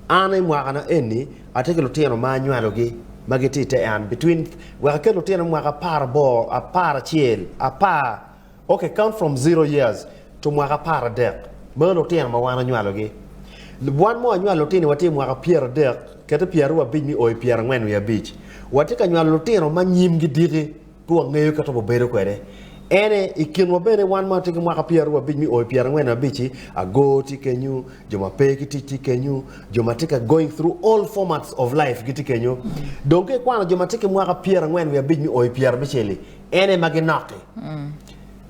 An i mwakana eni atye ki lutino ma anywalogi ma gitye i te an between wek aket lutino me mwaka aparaboro, aparacel, apar, Ok count from zero years to mwaka aparadek meno lutino ma wan anywalogi. Wan ma wanywalo lutini watye i mwaka pyeradek kete pyeraryo abic me o i pyerangwen wiye abic. Watye ka nywalo lutino ma nyimgi diki pe wangeyo kit ma wabedo kwede. Ene i kinwa bene wan ma watye ki mwaka pyeraryo abic me o i pyerangwen wiye abic-ci agoo tye kenyu, jo ma pe ki tic tye kenyu, jo ma tye ka going through all formats of life gitye kenyu. Dong ka ikwano jo ma tye ki mwaka pyerangwen wiye abic me o i pyerabicel-li En aye ma ginok-ki.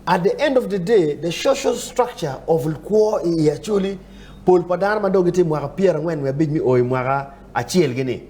At the end of the day, the social structure of kwo i Acholi, pol pa dano ma dong gitye i mwaka pyerangwen wiye abic me o i mwaka acel gi-ni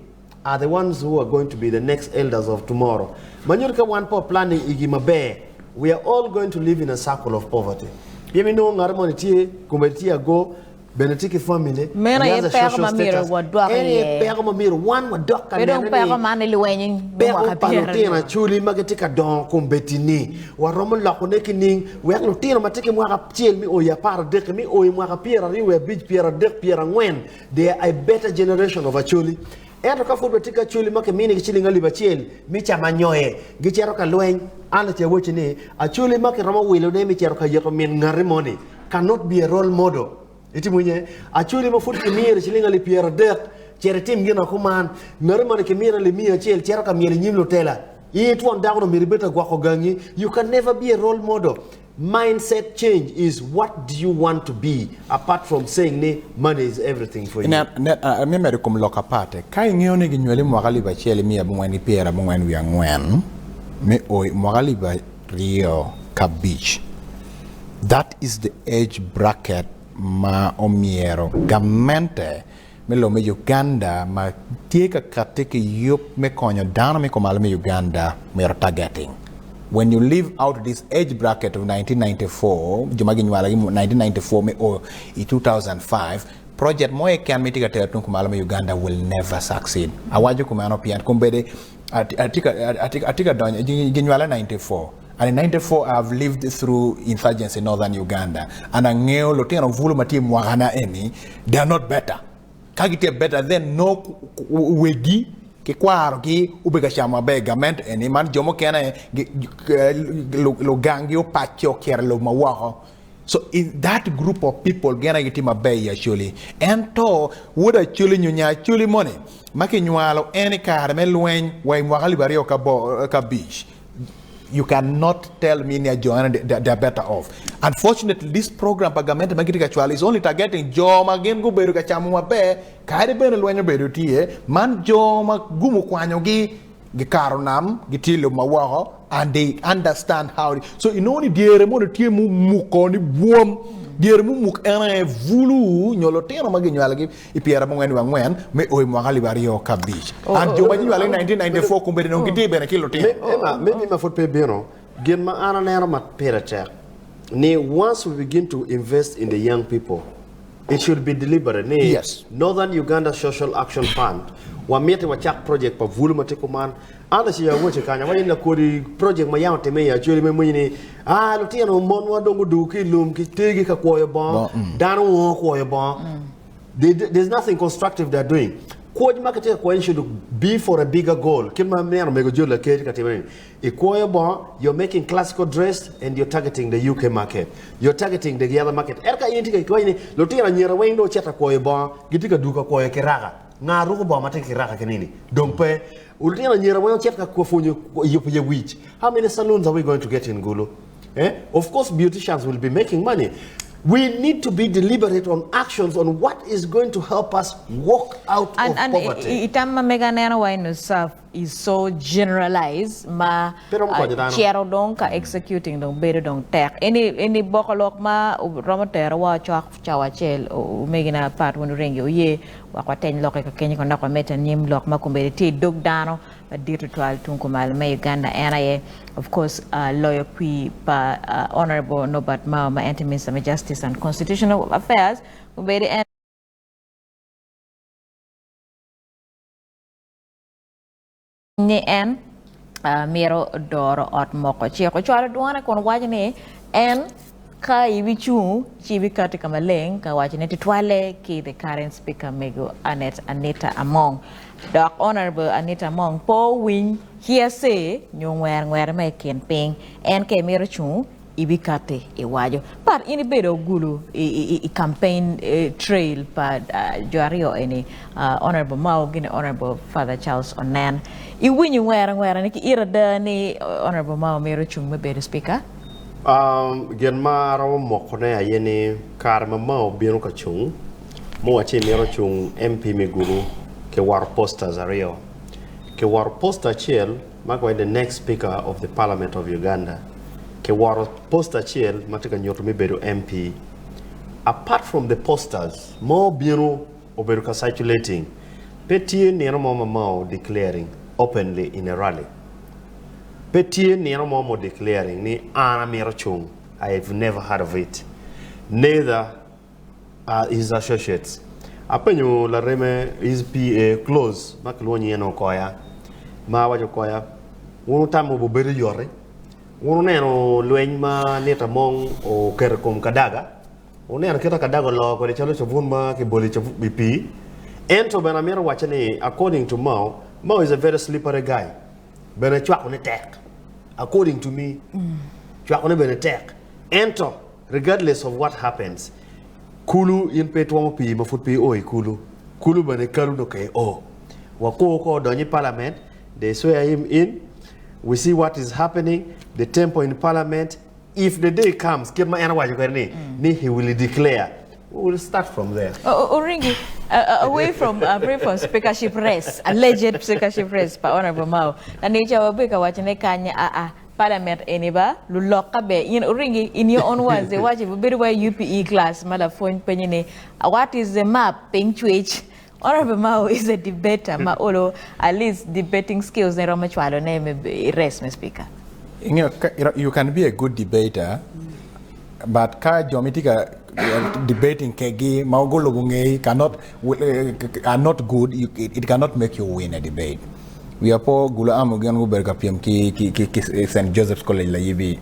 are the ones who are going to be the next elders of tomorrow. Ma nyuto ka wan pe wa planning igi maber, we are all going to live in a circle of poverty. Pien inongo ngat moni tye, kome tye ago, bene tye ki family, Meno he aye has a peko social ma myero status. wadok En aye iye. peko ma myero wan wadok ka Pe dong nene peko ni man ni lweny me peko mwaka pa lutino pyeraryo. Acholi ma gitye ka dongo kombeddi-ni waromo lokone ki ning wek lutino ma tye ki mwaka acel me o i aparadek-ki me o i mwaka pyeraryo wiye abic, pyeradek, pyerangwen they are a better generation of Acholi. Ento ka pud watye ki Acholi ma kiminigi ciling alip acel me camo anyoye gicito ka lweny, an ace awacci ni Acholi ma kiromo wilone me cito ka yeto min ngati moni cannot be a role model. Itimo winye? Acholi ma pud kimire ciling alip pyeradek, cit itim gin ma kuman. Ngati moni kimine alip miya acel, cito ka myel i nyim lutela. In itwon dako-nu myero ibed ka gwoko gangi. You can never be a role model. Mindset change is what do you want to be apart from saying ni money is everything for you. Nen, nen, me medo i kom lok apatte, ka ingeyo ni ginywali i mwaka alip acel i miya abongwen ki pyerabongwen wiye angwen me o i mwaka alip 25. That is the age bracket ma omyero gamente me lobo me Uganda ma tye ka kati ki yub me konyo dano me kumalo me Uganda myero targeting. When you leave out this age bracket of 1994, jo ma ginywalogi 1994 me o i 2005, project mo keken ma itye ka tero tung kumalo me Uganda will never succeed. Awaco kumeno pien kombeddi atye ka donyo, ginywala 94. And in 94 I have lived through insurgency in northern Uganda and angeyo lutino bulu ma tye i mwakana eni they are not better. Ka gitye better then no wegi Ki kwarogi obedo ka camo maber i gamente eni, man jo mukene luganggi opacce ocito i lobo ma woko. So in that group of people gin aye gitye maber i Acholi. Ento wod Acholi nyo nya Acholi moni ma kinywalo en i kare me lweny wa i mwaka alip aryo ki abic, you can not tell me ni jo eno they are better off. Unfortunately this program pa gamente ma gitye ka cwalo is only targeting jo ma gin gubedo ka camo maber Kadi bene lweny obedo tye, man jo ma gum okwanyogi gikato nam, gitye i lobo ma woko and they understand how it so inongo ni dyere moni tye mumuko ni bwom, dyere mumuk en aye bulu nyo lutino ma ginywalogi i pyerabongwen wiye angwen me o i mwaka alip aryo ki abic and jo ma ginywalogi i 1994 kombeddi dong gitye bene ki lutino. Emma, maybe ma pud pe ibino, gin ma an aneno ma pire tek ni once we begin to invest in the young people, It should be deliberate ni Yes. Northern Uganda Social Action Fund wamiti wacak project pa bulu ma tye kuman. An aciya awaco kany awaco ni lakodi project ma yam otime i Acholi me mwinyo ni ah lutino mon wa dong gudugu ki i lum ki tegi ka kwoyo bongo Bongo, mm. dano wongo kwoyo bongo. They, there's nothing constructive they are doing. Kwoc ma kitye ka kwoyo ni should be for a bigger goal. Kit ma aneno mego Joe Laker tye ka timone ni. Ikwoyo bongo, you're making classical dress and you're targeting the UK market. You're targeting the other market. Ento ka in itye ka iwaco ni lutino anyira weng dong ocito ka kwoyo bongo, gitye ka dwogo ka kwoyo kiraka. Nga ruko bongo ma tye ki kiraka ki nini? Dong pe. Lutino anyira weng ocito ka pwonyo yubo ye wic. How many saloons are we going to get in Gulu? Eh? Of course beauticians will be making money. We need to be deliberate on actions on what is going to help us walk out An, of an, poverty. i, i tam ma mega aneno wa eno saf is so generalized ma Pe romo konyo dano. cito dong ka executing dong bedo dong tek. Eni eni boko lok ma romo tero wa cok cawa acel omegina Pat wun Orengi oye wek wateny lokke ka kenyo kon dok wamedde anyim lok ma kombeddi tye i dog dano madit tutwal tung kumalo me Uganda en aye of course loyo kwir pa Honourable Norbert Mao ma en tye Minister me Justice and Constitutional Affairs obedo en Ni en mito doro ot moko cik. Ocwalo dwone kun waco ni en ka ibicung ci ibikati ka maleng ka waco ni tutwalle ki the current speaker mego Annet Anita Among. Dok Honourable Anita Among pe owiny hearsay nyo ngwer ngwer ma i kin piny. En ka imito cung ibikati iwaco. But in ibedo gulu i campaign trail pa jo aryo eni Honourable Mao gini Honourable Father Charles Onen. Iwinyo ngwera ngwera ni ki ito ada ni Honourable Mao myero ocung me bedo speaker? Gin ma aromo moko ne aye ni kare ma Mao obino ka cung muwacci emito cung MP me Gulu kiwoto posters aryo. Kiwoto poster acel ma kiwaco ni the next speaker of the parliament of Uganda kiwoto poster acel ma tye ka nyuto me bedo MP apart from the posters ma obino obedo ka circulating pe tye nino mo ma Mao declaring openly in a rally pe tye nino mo ma declaring ni an amito cung I have never heard of it neither are his associates. Apenyo lareme, his PA close, ma kilwongo nyinge ni Okoya, ma awaco Okoya, wun wutamo wubedo yoti? Wun wuneno lweny ma Anita Among oketo i kom Kadaga? Wuneno kit ma Kadaga oloo kwede calo cabun ma kibolo i pii? Ento bene amito wacce ni according to Mao, Mao is a very slippery guy. Bene cwakone tek. According to me, cwakone bene tek. Ento Regardless of what happens, kulu in pe itwomo pii ma pud pe io i kulu, kulu bene kalu nongo ka io. Wakur ko odony i parliament, they swear him in, we see what is happening, the tempo in parliament, if the day comes kit ma en owaco kwede ni, ni he will declare, we will start from there. Oringi, away from away from speakership race, alleged speakership race pa Honourable Mao, lanica wabedo ka wacone kany aa Parliament eni ba luloka be in oringi in your own words iwaci bedo wa i UPE class ma lapwony penyi ni what is the map piny cwec Honourable Mao is a debater ma olo at least debating skills ne romo cwalo ne me i race me speaker. Ingeyo ka you can be a good debater but ka jo ma itye ka debating kegi ma gulubo ngeyi cannot are not good it cannot make you win a debate. Wiya po Gulu Amo gin gubedo ka pyem ki St. Joseph's College Layibi.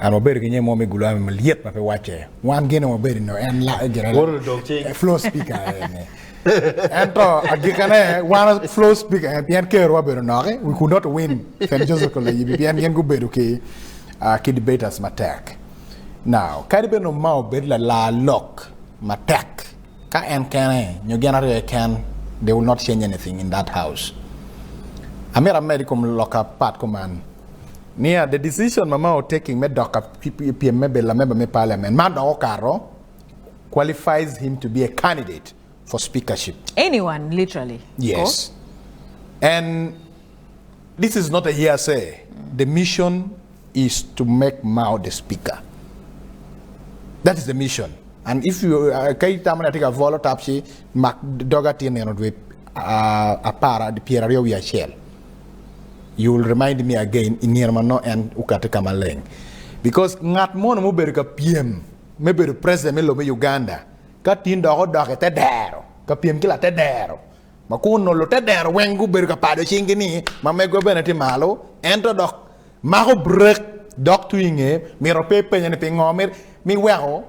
An wabedo ki nyen mo me Gulu Amo malyet ma pe wacce. Wan gine wabedo no en la gire floor speaker ene. Ento agikane wan floor speaker en pien kerowa obedo noki, we could not win St. Joseph Kolayibi pien gin gubedo ki uh, ki debaters matek. Now, kadi bed nongo Mao obed lalar lok matek, ka en kene nyo gin aryo keken, they will not change anything in that house. Amito amed i kom lok apat kuman niya, the decision ma Mao taking me dok ka pyem me bedo lamemba me parliament man dok okato qualifies him to be a candidate for speakership. Anyone, literally. Yes. And this is not a hearsay. The mission is to make Mao the speaker. That is the mission. And if you ka itamo ni atye ka bolo tap ci mak doga tye nino dwe apar 21. You will remind me again i nino ma nongo en okati ka maleng. Because ngat mono mubedo ka pyem me bedo president me lobo me Uganda ka tin dok odok i te dero ka pyem ki late dero ma kun onongo lute dero weng gubedo ka pado cinggi ni ma megwa bene tye malo ento dok mako brek dok tung i nge mito pe ipenye ni pingo miweko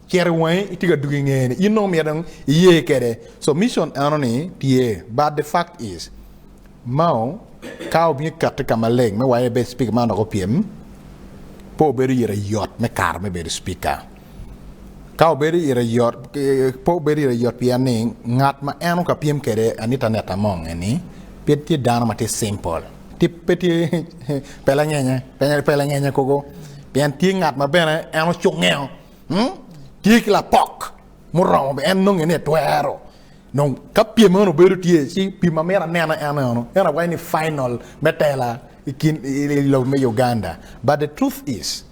cito i wangi itye ka dugo i nge ni in nongo myero dong iye kwede so mission eno ni tye but the fact is Mao ka obino kati ka maleng me waye ebed speaker man dok opyem pe obedo ire yot me kato me bedo speaker. Ka obedo ire yot pe obedo ire yot pien ni ngat ma en ka pyem kwede Anita Annet Among eni pe tye dano ma tye simple tye pe tye pe lanyenye pe lanyenye koko pien tye ngat ma bene en ocungeo tye ki lapok muromo en nonge ni etwero. Dong ka pyem meno obedo tye, ci pyem ma myero anene en eno, en awaco ni final me tela i kin i lobo me Uganda. But the truth is,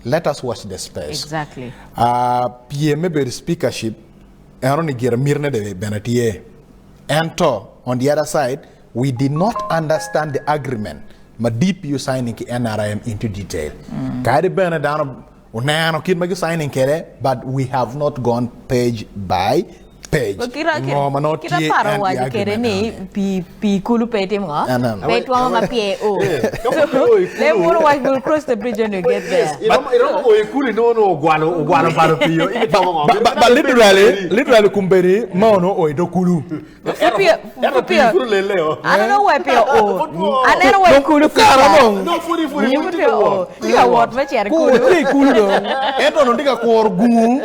let us watch the space. Exactly. Uh, pyem me bedo speakership eno ni gire mitine de bene tye. Ento on the other side, we did not understand the agreement ma DPU signing ki NRM into detail. Kadi bene dano Oneno kit ma gi signing kwede but we have not gone page by page. Ngo ma nongo Kita tye paro en i waco kede agreement ni eno ni. pi pi kulu pe itimo ngo? Aneno. Pe itwomo ma pye o. So le munu wac we'll cross the bridge when we get there. Iromo iromo o i kulu inongo nongo ogwalo ogwalo balo pii-o in itwomo ngo? But, but, but literally, literally kumbedi ma onongo o i dog kulu. Pud pii Ento pud pii pii pud olele o. Aneno wa pii o. Pud o. Aneno wa i kulu pud Kara ca. dong. No, pud pud Pud pud tye pii ka o. wot. Tye ka wot me cito i Ku kulu. tye i kulu dong. Ento onongo tye ka kuro gungu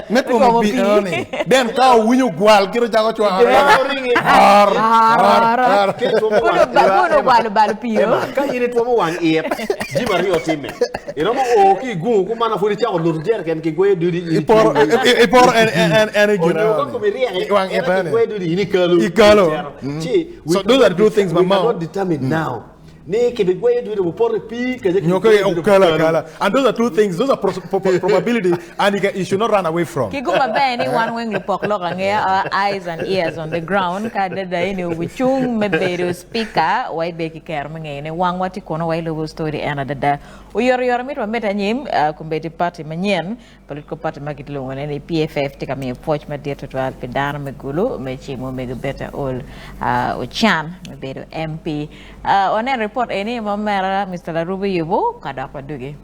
me twomo twomo pii pii. enoni. Then ka owinyo gwal kite ocako cware. Oringi. Ar, ar, ar. Ka itwomo Kun wang- oba- kun ogwalo balo pii o. Emma, ka in itwomo wang it, jami aryo timme. Iromo o ki i gungu kumana pud icako luto jereken ki gweyo dudi in Iporo iporo en en en i gin Onyo ka komi ryek Wang ento it ki gweyo dudi in ikalo. Ikalo. Ci we So those are cannot the two things we ma cannot determine now ni kibigweyo dudi obupoto i pii kece Nyo ka kibigweyo dudi okalo obukalo. akala. And those are two things, those are pros- pro- pro- probability and you, can, you should not run away from. Ki gum maber ni wan weng lupok lok angeya our eyes and ears on the ground ka adada eni obucung me bedo speaker wa ibe ki kero me ngeyo ne wangwa tye kunu wa ilubo story en adada. Oyotoyot amito wamedde anyim kombeddi party manyen political party ma gilwongo ne ni PFF tye ka miyo pwoc madit tutwal pi dano me Gulu me cimo Mego Betta Ol Ocan me bedo MP. Wanen report eni ma omera Mister Larubi oyubo ka dok wadugi.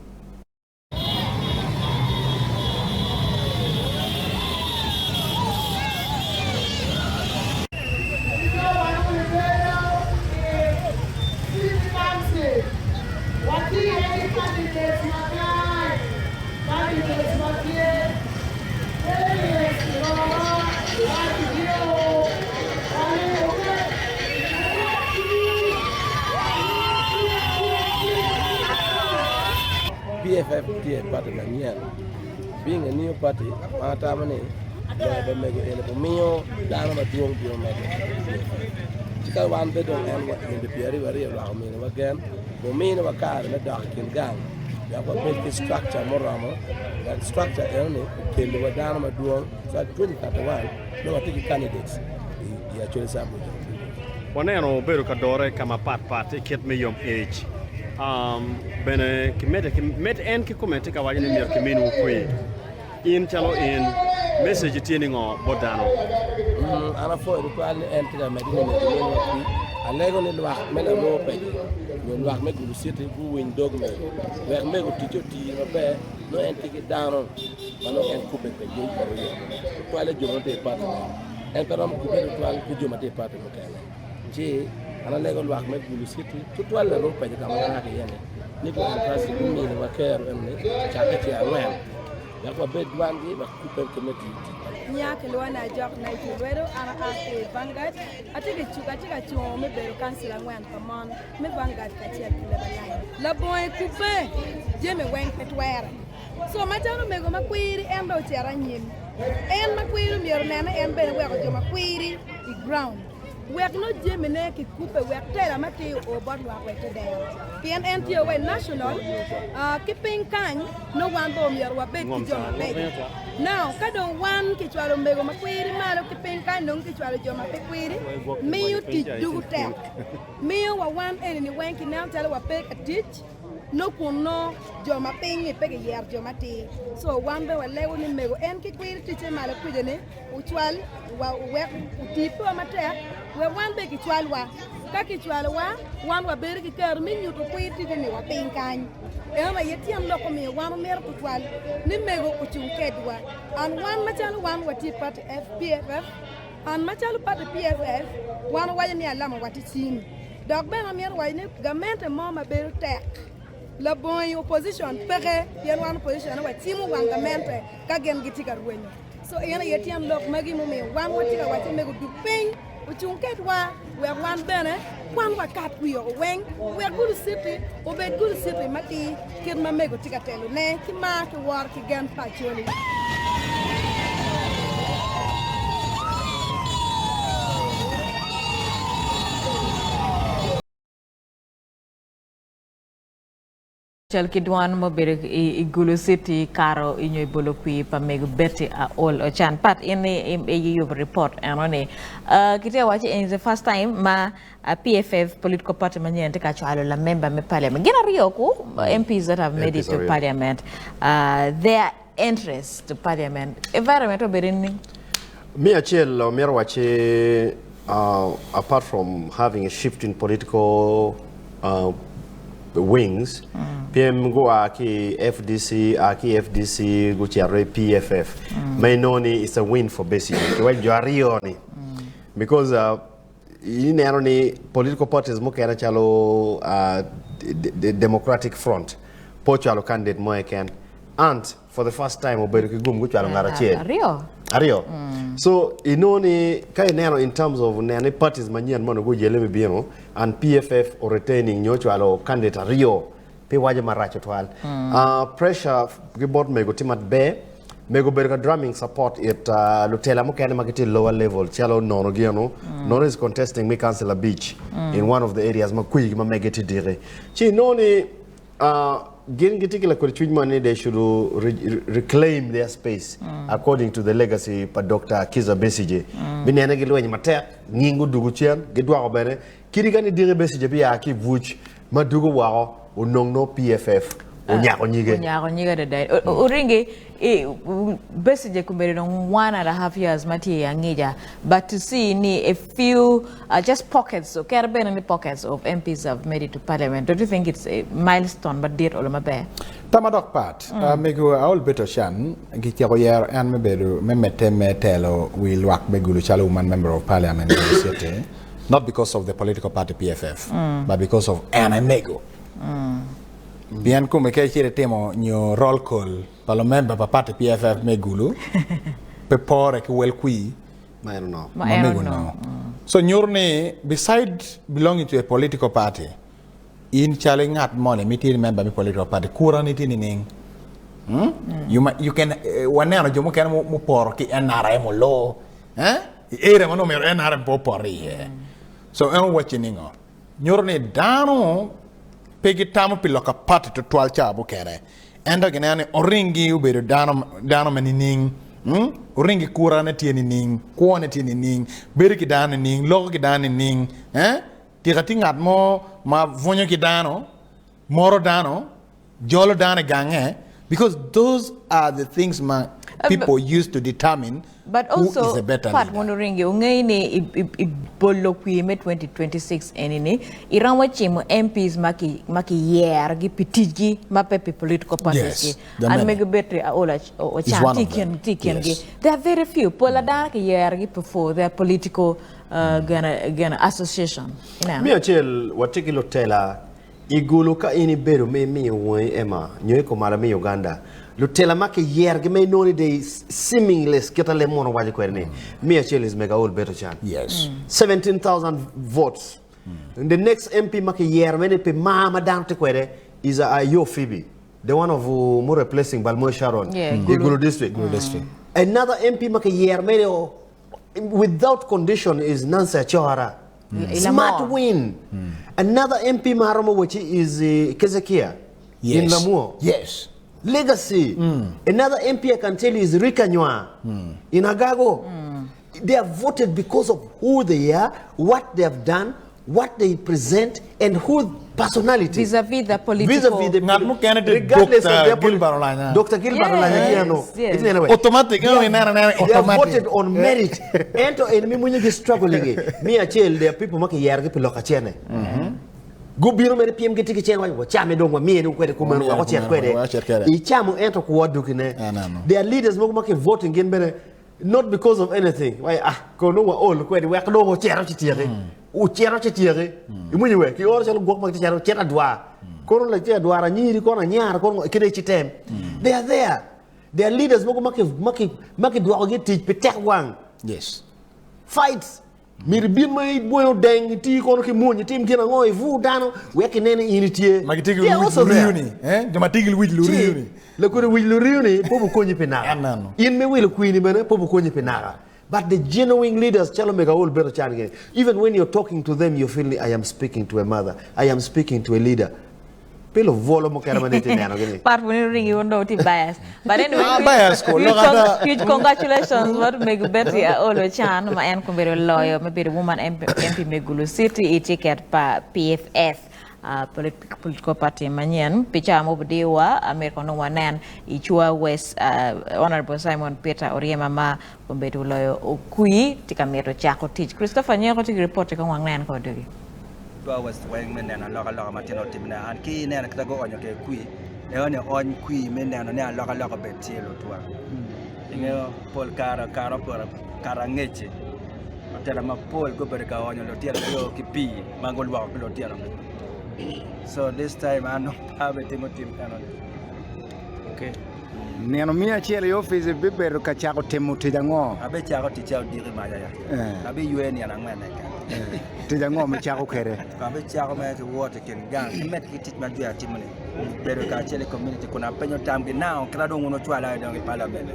PFF tye pati manyen being a new party ma atamo ni loyo pa mego eni omiyo dano madwong bino medde i PFF ci ka wan bene dong en nino 22 lwak ominiwa gen ominiwa kare me dok i kin gang wek wabed ki structure muromo wek structure enoni okeliwa dano madwong in fact 2031 nongo watye ki candidates i Acholi Sub Region. Waneno obedo ka dore ka mapatpat i kit me yom ic. Bene kimedde ki med en kikome tye ka waco ni myero kiminwu kwe. In calo in, message tye ni ngo bot dano? An apwoyo tutwal ni en tye ka medde ni myero kiminwa kwi. Alego ni lwak me Lamor Pece nyo lwak me Gulu City guwiny dog mego wek mego ticce oti maber nongo en tye ki dano ma nongo en kubbe kwedgi oyotoyot tutwalle jo ma nongo tye i party meno. En pe romo kubbe tutwal ki jo ma tye i pati mukene. Ci an alego lwak me Gulu City, tutwal laroo paco ka ma wan aa ki iye-ni, ni gu entrust guminiwa kero eno-ni cakke ceng angwen wek wabed dwangi wek kubbe ki me tiyo tic. Nya kilwonga ni Ajok Nigel Lwedo, an aa ki i Vanguard. Atye ki atye ka cungo me bedo kancila angwen pa mon me Vanguard kacel ki Labour Line. Labongo i kubbe, jami weng pe twere. Co macalo omego makwiri en dong ocito anyim. En makwiri myero onen ni en bene weko jo makwiri i ground wek nongo jamine kikubbe wek tela matir oo bot lwak wek te dero. Pien en tye wa i national ki piny kany nongo wan bene omyero wabed ki jo mabeco. Now ka dong wan kicwalo omego makwiri malo ki piny kany dong kicwalo jo ma pe kwiri miyo tic dugu tek. Miyo wa wan eni ni weng kineno calo wape ka tic. Nongo kun nongo jo ma piny-nyi pe giyero jo matir. Co wan bene walego ni mego en ki kwiri ticce malo kwija ni ocwal wa wek oti piwa matek wek wan bene kicwalwa. Ka kicwalowa, wan wabedo ki kero me nyuto kwir ticce ni wa piny kany. Eno aye tyen lok omiyo wan omito tutwal ni mego ocung kedwa. An wan macalo wan watye i pati PFF, an macalo pati PFF, wan owaco ni alama wa tye cim. Dok bene amito waco ni gamente mo ma bedo tek labongo i opposition peke pien wan opposition wacimo wang gamente ka gin gitye ka rwenyo. So en aye tyen lok magi mumiyo wan watye ka wacce mego dug piny ocung kedwa wek wan bene kwan wakat kwio weng wek Gulu City obed Gulu City matir kit ma mego tye ka telone ki mar ki woro ki gen pa Acholi. Cal ki dwan ma obedo i Gulu City kato i nyo i bolo kwir pa mego Betty Aol Ocan. Pat in i yubo report eno ni kitye ka waco ni the first time ma PFF political party manyen tye ka cwalo lamemba me parliament. Gin aryo ku MPs that have made it to parliament their entrance to parliament environment obedo nining? Me acel omyero wacci apart from having a shift in political wings pien gua ki i FDC a ki i FDC gucito i PFF ma inongo ni it's a win for Besigye ki wek jo aryo ni because ineno ni political parties mukene calo Democratic Front pe ocwalo candidate mo keken ant for the first time obedo ki gum gucwalo ngat acel Aryo. aryo so inongo ni ka ineno in terms of neno ni parties manyen mono guyelle me bino and PFF o retaining nyo ocwalo candidate aryo pi waco marac tutwal uh, pressure ki bot mego tye maber mego obedo ka drumming support it uh, lutela mukene ma gitye lower level calo nono gi eno nono is contesting me council abic in one of the areas ma kwigi ma mege tye diki ci inongo ni Gin gitye ki lakwed cwiny mo ni they should reclaim their space according to the legacy pa Dokta Kizza Besigye. Binene gilwenyo matek, nying odugo cen, gidwoko bene kadi ka ni diki Besigye bia ki i buc ma dugo woko onong nongo PFF onyako nyige. Onyako nyige adada. Oringi Besigye kombeddi dong one and a half years ma tye i angica but to see ni a few just pockets kere bene ni pockets of MPs have made it to parliament don't you think it's a milestone madit olo maber? Tam madok pat, Mego Aol Beto Can gityeko yero en me bedo me medde me telo wi lwak me Gulu calo Woman Member of Parliament Gulu City not because of the political party PFF but because of en aye mego pien kome ka icito itimo nyo roll call pa lumemba pa party PFF me Gulu pe pore ki wel kwir Ma en onongo. ma mego onongo. So nyuto ni beside belonging to a political party, in calo ingat moni ma itye member me political party, kura ni tye nining? Hmm? You, ma, you can, eh, waneno jo mukene muporo ki NRM oloo eh? I area ma nongo myero NRM pe opot iye. So en owacci ningo? Nyuto ni dano pe gitamo pi lok pa party tutwal ca mukene. Ento gineno ni oringi obedo dano, dano ma nining? Hmm? Oringi kurane tye nining? Kwone tye nining? Bedo ki dano nining? Loko ki dano nining? Eh? Tika tye ngat mo ma bwunyo ki dano, moro dano, jolo dano i gange? Because those are the things ma. people use to determine But who also, is a better Pat leader. mono ringi ongei ni i, i, i bolo kwir me 2026 eni ni iromo cimo MPs ma ki ma ki yergi pi ticgi ma pe pi political parties Yes, gi. there are An many. megi Betty Aol Is Ochan one tye of i kin them. tye i kingi. Yes. There are very few. Pol adano ki yerogi pi for their political uh, gonna, gonna association. Ineno? Me acel, watye ki lutela I Gulu ka in ibedo me imiyo wangi Emma nyo i kumalo me Uganda, lutela ma kiyergi ma inongo ni they seemingly kita leb munu waco kwede ni me acel is Mega Old Beto Chan. Yes. 17,000 votes. The next MP ma kiyero mere ni pi mar ma dano tye kwede is Ayo Phoebe, the one of mu replacing Balmoy Sharon Yeah, i Gulu. Gulu district. Gulu district. Another MP ma kiyero mere without condition is Nancy Achora. Mm. Smart win. Mm. Another MP ma romo wachi is uh, Kezekia yes. in Lamuo. Yes. Legacy. Mm. Another MP I can tell you is Rika Nywa mm. in Agago. Mm. They are voted because of who they are, what they have done, what they present, and who personality. Vis-a-vis the political. Vis-a-vis the Ngat mukene tye regardless of Dr. their Gilbert Olanya. Dr. Gilbert Olanya Yes, kia no. yes. It's anyway. Automatic, They eh, are- nene, nene, They are automatic. voted on merit. Ento en mi munyo gi struggling. eh. Mi acel there are people ma kiyero gi pi lok acene. Gubino mere piem gitye ki cene waco wacame dong wamiye dong kwede kumeno Wamiye wek ocit kumeno, kwede. wek ocit kwede. Icamo ento kwo dukine. Aneno. There are leaders mogo ma ki voting gin bene not because of anything. Wai ah kono dong waol kwede wek dong ocito ci tyeki. Ocito ci tyeki. Iwinyo we ki oro calo gwok ma gitye cito cito adwar. Kono lacen adwar anyiri kono anyara kono kite ci tem. They are there. There are leaders mogo ma ki ma ki ma kidwokogi i tic pi tek wang. Yes. Fights. Myero ibin ma ibwoyo deng iti kono ki mwony itim gin ango ibur dano wek kinen ni in itye. Ma gitye ki They are wic also there. luriyo-ni, eh? Jo ma tye ki wic Ci, luriyo-ni. lakodi wic luriyo-ni pe obikonyi pi naka. Aneno. In me wilo kwini bene pe obikonyi pi naka. But the genuine leaders calo mego Aol bedo can gini. Even when you're talking to them you feel ni I am speaking to a mother, I am speaking to a leader. Pe lubwolo mukene ma nongo itye neno gi ni. Part moni ringi wun dong wutye bias. But anyway, Ah, huge, bias ko, huge, lok ada. huge congratulations bot Meg Betty Aol Ochan ma en kombeddi oloyo me bedo woman MP, MP me Gulu City i tiket pa PFF. Uh, political party manyen pi cawa mo obidiwa amyero kono wanen i Chua West uh, Honorable Simon Peter Oryema ma kombeddi oloyo okwi tye ka mito cako tic. Christopher Nyeko tye ki report ka wang nen ko dugi. Dwa West weng me neno alokaloka ma tino timne an ki ineno kita go onyo ke kwi eo ni ony kwi me neno ni alokaloka obed tye lutwa ingeyo pol kare kare oporo kare angeci otelo mapol gubedo ka onyo lutino yo ki pii ma gulwoko ki lutino so this time an dong pe abitimo tim enoni. Okay. Nino miya acel i opic ibibedo ka cako timo tic ango? Abicako ticca odiki maca ya. Abiywe nino angwenne keken. Tic ango ma icako kwede? Abicako mere ki wot i kin gang ki medde ki tic ma jwi atimo-ni, bedo kacel i komuniti kun apenyo tamgi now kit ma dong wun wucwala dong i palament-ni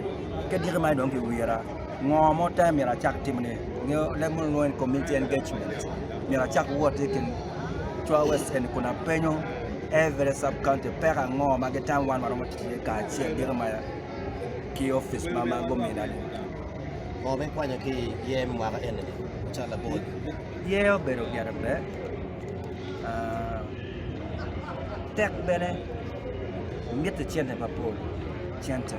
ki diki ma dong kiwira ngo mo te myero acak timo-ni nyo leb munu lwongo ni community engagement myero acak wot i kin Chwa West eni kun apenyo every sub county peko ango ma gitamo wan waromo tic iye kacel diki ma ki opic ma ma gumina ni. Ngo ma ikwanyo ki i yer me mwaka eni-ni macalo labol? Yer obedo gire ber, tek bene mitte cente mapol, cente.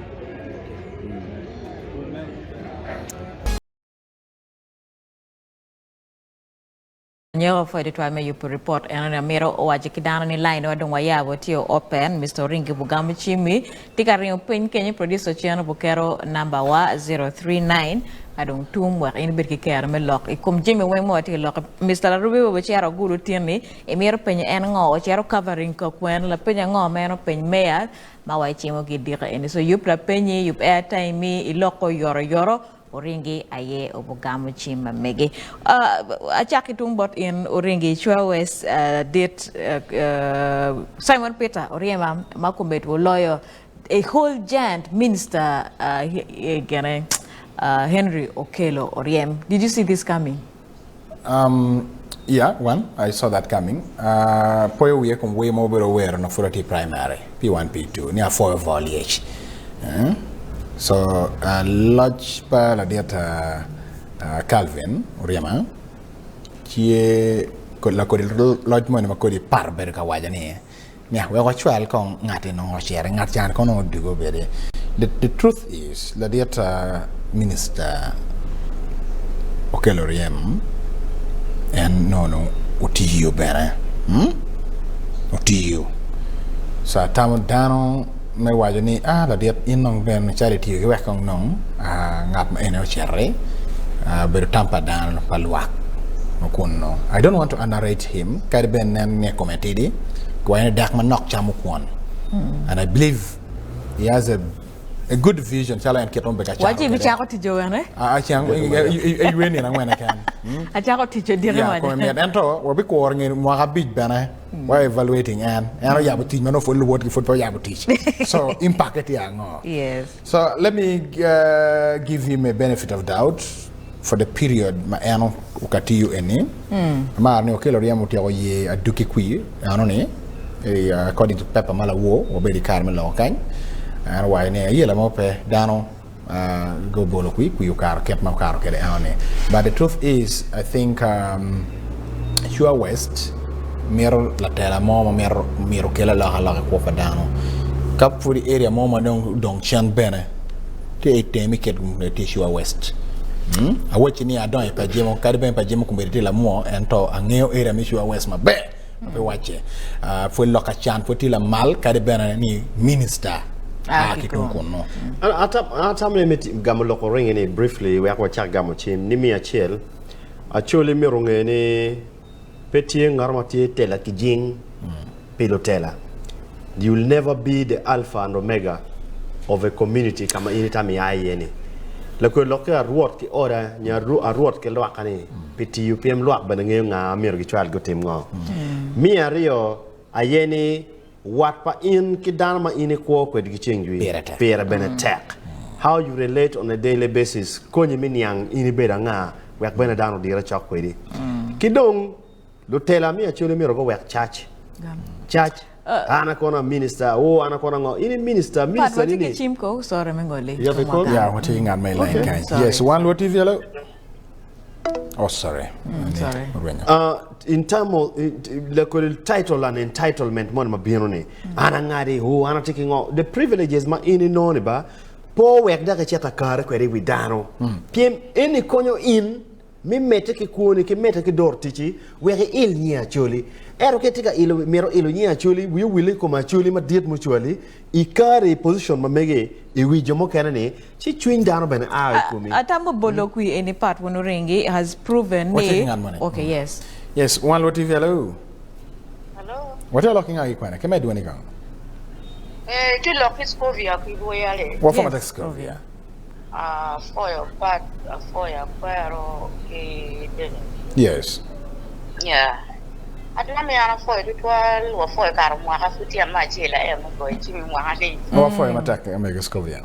Nyeko pwod tutwal me yubo ripot eno ni amito owaco ki dano ni line wa dong wayabo tye o open Mister Oringi bugamo cimmi tye ka ringo piny kenyo producer cen obuketo number wa 039 ka dong tum wek in ibed ki kero me lok i kom jami weng ma watye ka lok Mister Larubi wa ocito Gulu tin-ni imito penyo en ngo ocito covering ka kwen lapeny ango ma en openy mayor ma wa icimo ki dika eni so yub lapenyi yub airtime mi iloko yoro yoro Oringi aye obugamo cim ma megi. Acak ki tung bot in Oringi Cwawes dit Simon Peter Oryema ma kombeddi oloyo a whole giant minister gene Henry Okello Oryem. Did you see this coming? Um, yeah, one, I saw that coming. Uh, poyo wiye kom wer ma obedo wero no pud atye primary, P1, P2, ni apwoyo vo lyec. Eh? So, uh, loc pa ladit uh, uh, Calvin Oryema tye kod lakodi loc moni ma kodi par bedo ka waco ni nia wek wacwal kong ngat-ti nongo ocito, ngat ca-ni kono nongo odwogo obedi. The, the truth is, ladit uh, minister Okello Oryem en nono otiyo bene. Hmm? Otiyo. So atamo dano me waco ni ah ladit in dong bene calo itiyo ki wek kong nong ah, ngat ma ene ociti ah, obedo tam pa dano pa lwak ma kunnu. I don't want to underrate him kadi bed nen ni kome tidi kiwaco ni dek manok camo kwon and I believe he has a a good vision calo en kit ma obedo ka cako Waci kwede. ibicako tic owene? Ah, acang eywe nino angwen keken. Acako tic odiki Yeah, maca. kome mit. Ento wabikuro nge mwaka abic bene wa evaluating en. En oyabo tic ma nongo pud luwotgi pud pe oyabo tic. So impact tye ango? Yes. So let me uh, give him a benefit of doubt for the period ma en okatiyo eni. Amaro ni Okello Oryem otyeko ye aduki kwir eno ni eh, according to paper ma lawor wabedo i kare me loko kany. En owaco ni ayela mo pe dano uh, gubolo kwir kwir okato kit ma okato kwede eno ni. But the truth is I think um, Sure West mito latela mo ma mito myero okel alokaloka i kwo pa dano. Ka pud i area mo ma dong odong cen bene tye i teng me kit tye Sure West. Mm? Awacci ni adongo i Pajemo, kadi bed Pajemo kombeddi tye lamwo, ento angeyo area me Sure West maber ma pe wacce. Uh, pud loka can pud tye lamal kadi bene ni minister a ki tung kunnu. An atamo ni me gamo lok oringi ni briefly wek wacak gamo cim ni miyo acel. Acholi myero onge ni pe tye ngat ma tye tela ki jing pi lutela. You will never be the alpha and omega of a community ka ma in itamo ia iye ni. Lakwe lok ki arwot ki oda nyo arwot ki lwakka ni pi tiyo pien lwak bene ngeyo nga ma myero gicwal gutim ngo. Me aryo aye ni Wat pa in ki dano ma in ikwo kwedgi ceng jwi pire bene tek. How you relate on a daily basis konyi me niang in ibedo anga wek bene dano odire cok kwedi. Ki dong lutela me Acholi myero guwek cac. Cac. An akono a minister, oh an akono ango. In i minister, Pat, minister watye ni ki ni. cim ko, sorry me ngoli. You have a call? Yeah, watye ki ngat ma i line Okay. kany. Sorry. Yes, wan Luo TV, hello. Oh, sorry. Mm, sorry. Orwenyo. Uh, in term of, lakodi title and entitlement moni ma bino ni an angadi oh, an atye ki ngo the privileges ma in inongo ni ba pe owek dok icit akare kwede i wi dano pien eni konyo in me medde ki kwoni ki medde ki doro ticci wek iil nying Acholi ento ka itye ka ilo mito ilo nying Acholi wi owille i kom Acholi madit mucwali ikare i position ma mege i wi jo mukene ni Ci cwiny dano bene a i komi. Atamo bolo kwi eni part wun oringi has proven Watye ni ki ngat moni. okay yes. Yes, wan Luo TV, hello. Hello. Watye lok ki nga ki kwene? Ki med dwoni kong. Eh, itye lok ki Scovia ki Bweyale. Wa former Yes, tek Scovia. Scovia. Apwoyo Pat, apwoyo Akwero ki Dennis. Yes. Yeah. Atamo ni an apwoyo tutwal, wapwoyo kare mwaka pud tyen me acel aye me goyo cim i mwaka ni. Wapwoyo matek omego Scovia.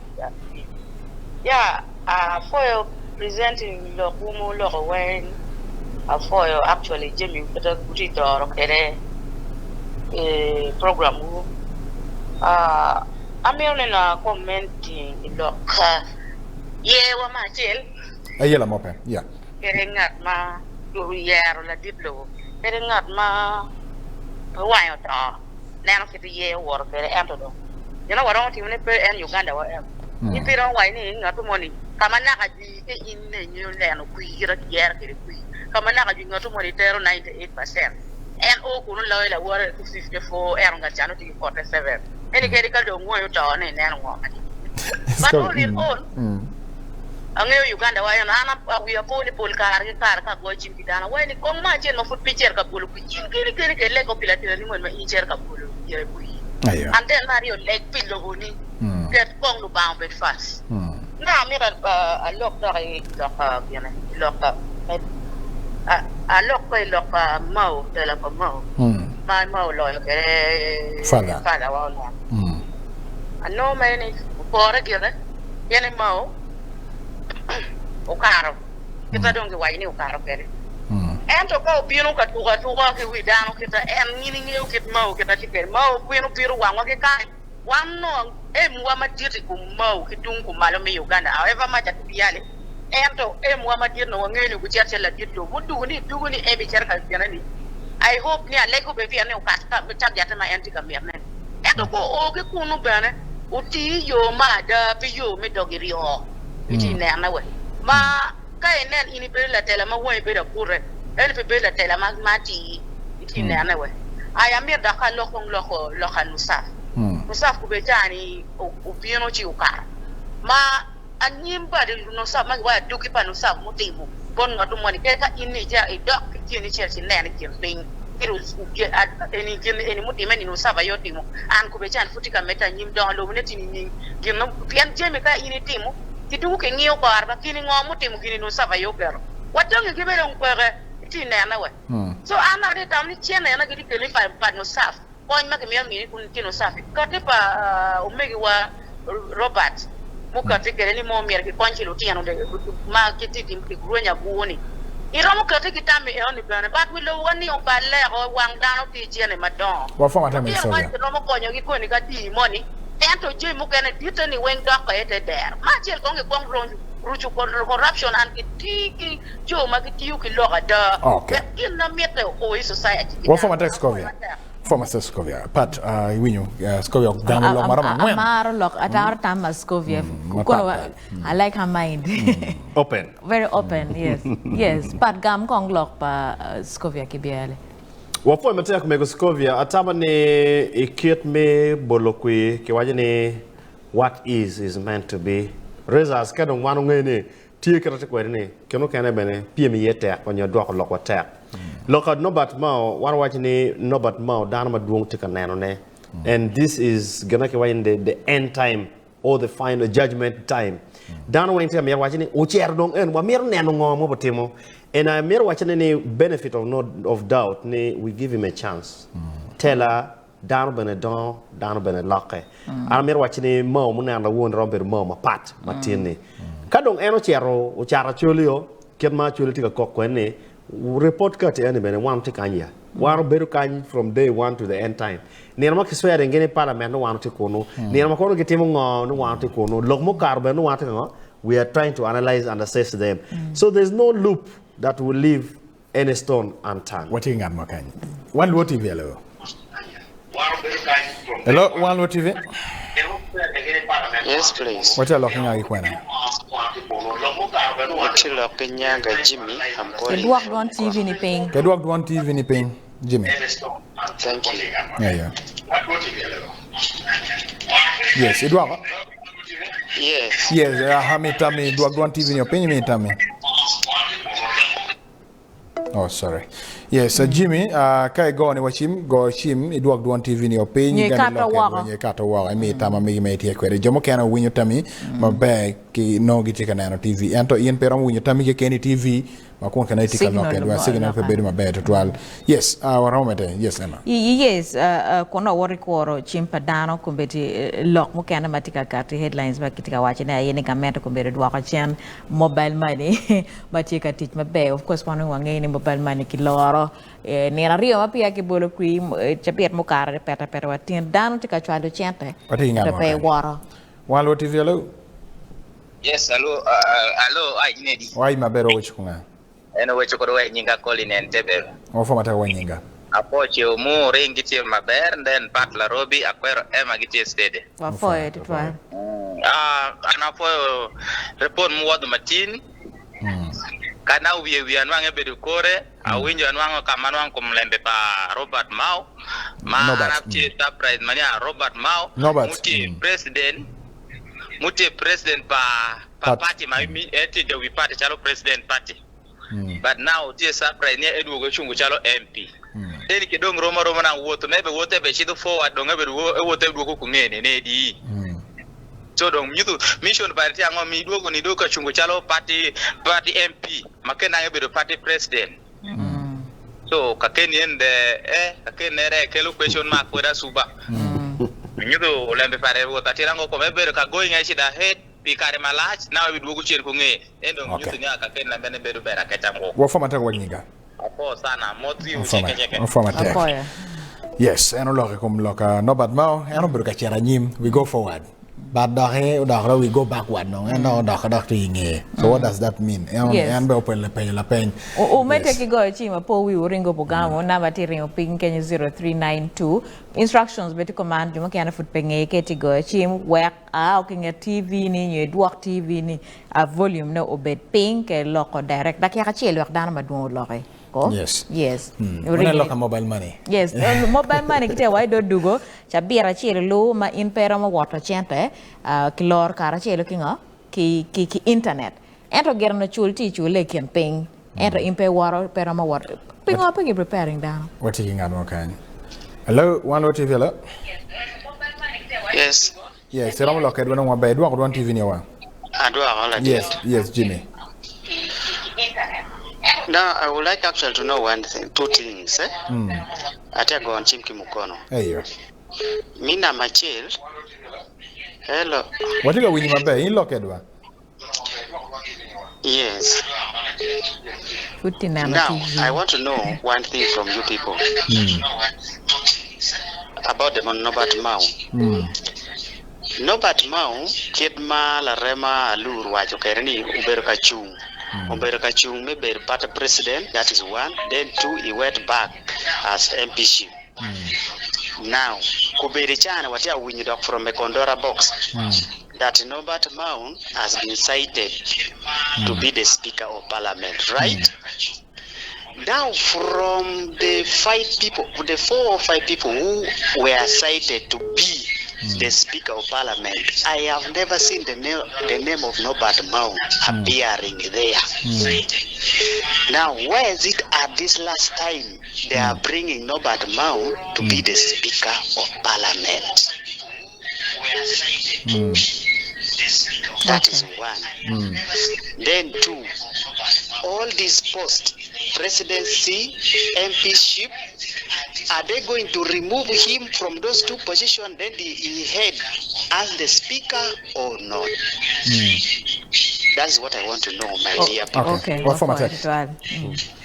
Ya, apwoyo presenting lokwu ma wuloko weng, apwoyo actually jami kit wutye doro kwede i program wu. Amito neno a commenting i lok yerwa me acel. Ayela mo pe, ya. Kede ngat ma oyero ladit lobo, kede ngat ma wange oto. neno kit iye owoto kwede ento dong you know waromo timo ne pe en Uganda wa ento in pe iromo waco ni ngatu moni ka ma naka jwi ki in ne ingeyo neno kwir kita kiyero kwede kwir ka ma naka jwi ngatu moni tero 98% en o kunu loyo lawote ki 54 ento ngat ca nongo tye ki 47 eni kadi ka dong wangi oto ni ineno ngo ma tye but all in all angeyo Uganda wa ento an wiya po ni pol kare ki kare ka agoyo cim ki dano awaco ni kong mo acel ma pud pe icito ka bolo kwir In keni keni ke lego pi latinani moni ma in icito ka bolo gire kwir. And then me aryo leg pi loboni. Ket kong Lubanga obed first. Now amito alok dok i lok gine i lok alok ko i lok pa Mao tela pa Mao ma Mao oloyo kwede father wa onongo. Anongo mere ni opore gire pien ni Mao okato. Kita dong giwaco ni okato kwede. Ento ka obino ka tuko atuka ki wi dano kita en in ingeyo kit Mao kita tye kwede. Mao obino bito wangwa ki kany. Wan nongo aim wa madit i kom Mao ki tung kumalo me Uganda however much atye ki yale ento aim wa madit nongo wangeyo ni obicito calo ladit lobo. Muduku ni dugu ni ebicito ka gine ni I hope ni alego bene pien ni okat target ma en tye ka mitne ni. Ento ka oo ki kunu bene. Oti i yo ma ada pe yo me dog iryo. Itye i nene we. Ma ka inen in ibedo latela ma wangi bedo akute, ento pe ibedo latela ma ma atir. Itye i nene we. Aya amito dok ka alok kong lok loka Nusaf. Nusaf kubed caa-ni obino ci okato. Ma anyim pa Nusaf ma giwaco adwogi pa Nusaf mutimo bot ngat moni kadi ka in ni idok ki tyeni icito ci ineno i kin piny eni gin eni mutime ni Nusaf aye otimo an kobedi can pud tye ka medde anyim dongo lobo ne tye nining gin pien jami ka in itimo kidwogo kingiyo kore ba kini ngo mutimo gini Nusaf aye oketo wa tangi gi bene dong peke itye inene we so an atye tamo ni cene ena gitye kelo pa Nusaf. Kony ma kimito mini kun tye Lucafi. Kati pa omegiwa Robert mukati kwede ni mo myero kikony ki lutino ma gitye ki rwenyo agur-ni. Iromo kati ki tam i enoni bene. But wi lobowa ni oballe oko, wang dano tye cene madongo. Lutino man kiromo konyogi koni ka tii moni, ento jami mukene ditte ni weng dok aye te dero. Me acel kong kikwong ruco corruption and kitii ki jo ma gitiyo ki lok ada wek gin ma mitte oo i society ki dano. Apwoyo matek. Former Sir Scovia. Pat, uh, iwinyo, uh, Scovia ogamo lok maromo angwen. Amaro lok, ataro tam ma Scovia. Mm, Kono, mapat pat. I like her mind. Open. Very open, yes. Yes, Pat gam kong lok pa uh, Scovia ki Byele. Wapwoyo matek mego Scovia, atamo ni i kit me bolo kwir kiwaco ni what is is meant to be. Results ka dong wan ongeyo ni Tye kit atye kwede ni kine mukene bene pyem iye tek onyo dwoko lokwa tek. Lok ka Nobert Mao, wan wawaco ni Nobert Mao dano madwong tye ka neno ne and this is gina ki waco ni the, the end time or the final judgment time. Dano weng tye ka mito waco ni ocito dong en wamito neno ngo ma obitimo and amito waco ne ni benefit of no of doubt ni we give him a chance. Tela Dano bene dongo, dano bene lokke. An amito wacci ni Mao muneno lawor-ni romo bedo Mao mapat ma tin-ni. Ka dong en ocito ocato Acholi-o, kit ma Acholi tye ka kok kwede-ni, report card eni bene wan watye kany ya. Wan obedo kany from day one to the end time. Nino ma ki swearing gin i parliament nongo wan watye kunu. Nino ma kono gitimo ngo nongo wan watye kunu. Lok mukato bene nongo wan watye ka ngo? We are trying to analyse and assess them. So there is no loop that will leave Any stone unturned. Watye ki ngat mo kany. Wan Luo TV hello. Hello, Wan Luo TV. Yes please. Watye lok ki nga ki kwena? Watye lok ki Nyaga Jimmy, I'm calling Idwok from dwon TV ni piny. Ke dwok dwon TV ni piny, Jimmy. Thank you. Yeah, yeah. Yes, idwoko. Yes. Yes, aha mi tami dwok dwon TV ni piny mi tami. Oh, sorry. Yes, uh, Jimmy, uh, ka igo ni wacim, go cim, idwok dwon TV ni opiny, Nyo gani ikato lokke, woko. nyo ikato woko, imi tama migi ma itye kwede. Jo mukene owinyo tami maber ki nongo gitye ka neno TV. Ento in pe iromo winyo tami keken i TV, ma kun kene itye ka Signal lokke, dwa mo- signal pe loka. bedo maber tutwal. Yes, uh, waromo medde. Yes, Emma. Yes, uh, uh, kun wawoto i kworo cim pa dano kombeddi eh, lok mukene ma tye ka kati headlines ma kitye ka wacone aye ni gamente kombeddi odwoko cen mobile money ma tye ka tic maber. Of course wan weng wangeyo ni mobile money kiloro eh, nino aryo ma peya kibolo kwir eh, cabit mukato ni pete pete wa tin dano tye ka cwalo cente Watye ki ngat to mo pe kany. iwoto. Wan Luo TV, hello. Yes, alo, uh, alo, ai nedi. Wai maber wawecho kunga. En owecho kod we nyinga Colin Entebbe. Wafwa matek wa nyinga. Apoche omu ring gitye maber then Pat Larobi akwero Emma gitye steady. Wafoyo tutwal. Ah, an afoyo report muwodho matin. Kana wiye wiye anwang'e bedo kore, awinjo anwang'o kama anwang'o kuom lembe pa Robert Mao ma an Norbert, atye surprise mania Robert Mao Norbert, mutie president mutie president pa pa Party. party ma mi etie jawi party chalo president party but now tye surprise ni eduogo echungo chalo MP then kidong rom aroma na wuotho maybe wuotho ebe chidho forward dong ebe ewuotho eduogo kung'ene nedi so dong nyitho mission pare tye ang'o mi duogo ni duogo kachungo chalo party party MP ma kendo ang' ebedo party president so kakeni en de eh kakeni nere kelo question mark weda suba nyitho olembe pare wuotho atira ngo kome bedo ka going ahead ahead Pi kare malac, nao ebidwogo cen kungeye, en dong Okay. nyuto ni aka ken lamene bedo ber akeca ngo. Wapwo matek wa nyinga. Apoo sana, mot riu Wapwo ceke matek. ceke. Wapwo matek. Apoyo. Yes, en oloko i kom lok a Norbert Mao, en obedo ka cito anyim. We go forward. But doki odokre we go backward nong en dok odokke dok tye i ngeye. So what does that mean? En Yes. en bene openyo lapenyo lapeny. Wumedde Yes. ki goyo cim apo wiwu ringo bugamo namba tye ringo piny kenyo 0392 instructions bene tye kuman jo mukene pud pe ngeye ka itye goyo cim wek a ki nget TV ni nyo idwok TV ni a volume ne obed piny ka iloko direct dakika acel wek dano madwong oloki ko Yes. yes Mm. Ringo Wane loka mobile money. Yes, mobile money kitye wa idog dugo cabit acel lu ma in pe iromo woto cente ki loro karacelu ki ngo ki ki ki internet. Ento gire no cul tye icule i kin piny ento in pe iwoto pe iromo woto. Pingo pe ki preparing dano? Watye ki ngat mo kany. Hello, One Luo TV, hello. Yes. Yes, iromo lok kedwa nongo maber. Idwoko dwon TV ni wa. Adwoko ladit. Yes, yes, Jimmy. Now, I would like actually to know one thing, two things. Eh? Mm. Ate agon cim ki mukono. Eyo. Mi namba acel. Hello. Watye ka winyi maber. In lok kedwa. Yes. Pud tye neno Now, TV. I want to know one thing from you people Mm. about the Norbert Mao. Mm. Norbert Mao kit ma larema Alur waco kwede ni obedo ka cung, obedo ka cung me bedo party president, that is one, then two, he went back as MPship. Now, kobedo i caa-ni watye ka winyo dok from a Condora box that Norbert Mao has been cited to be the speaker of parliament, right? Now from the five people, the four or five people who were cited to be the speaker of parliament, I have never seen the name, the name of Norbert Mao appearing there. Now, why is it at this last time they are bringing Norbert Mao to be the speaker of parliament? That is one. Then two, all these posts, presidency, MPship, are they going to remove him from those two positions that he had as the speaker or not? That's what I want to know, my dear people. Okay. Okay, Wa form wapwoyo attack. tutwal. Mm.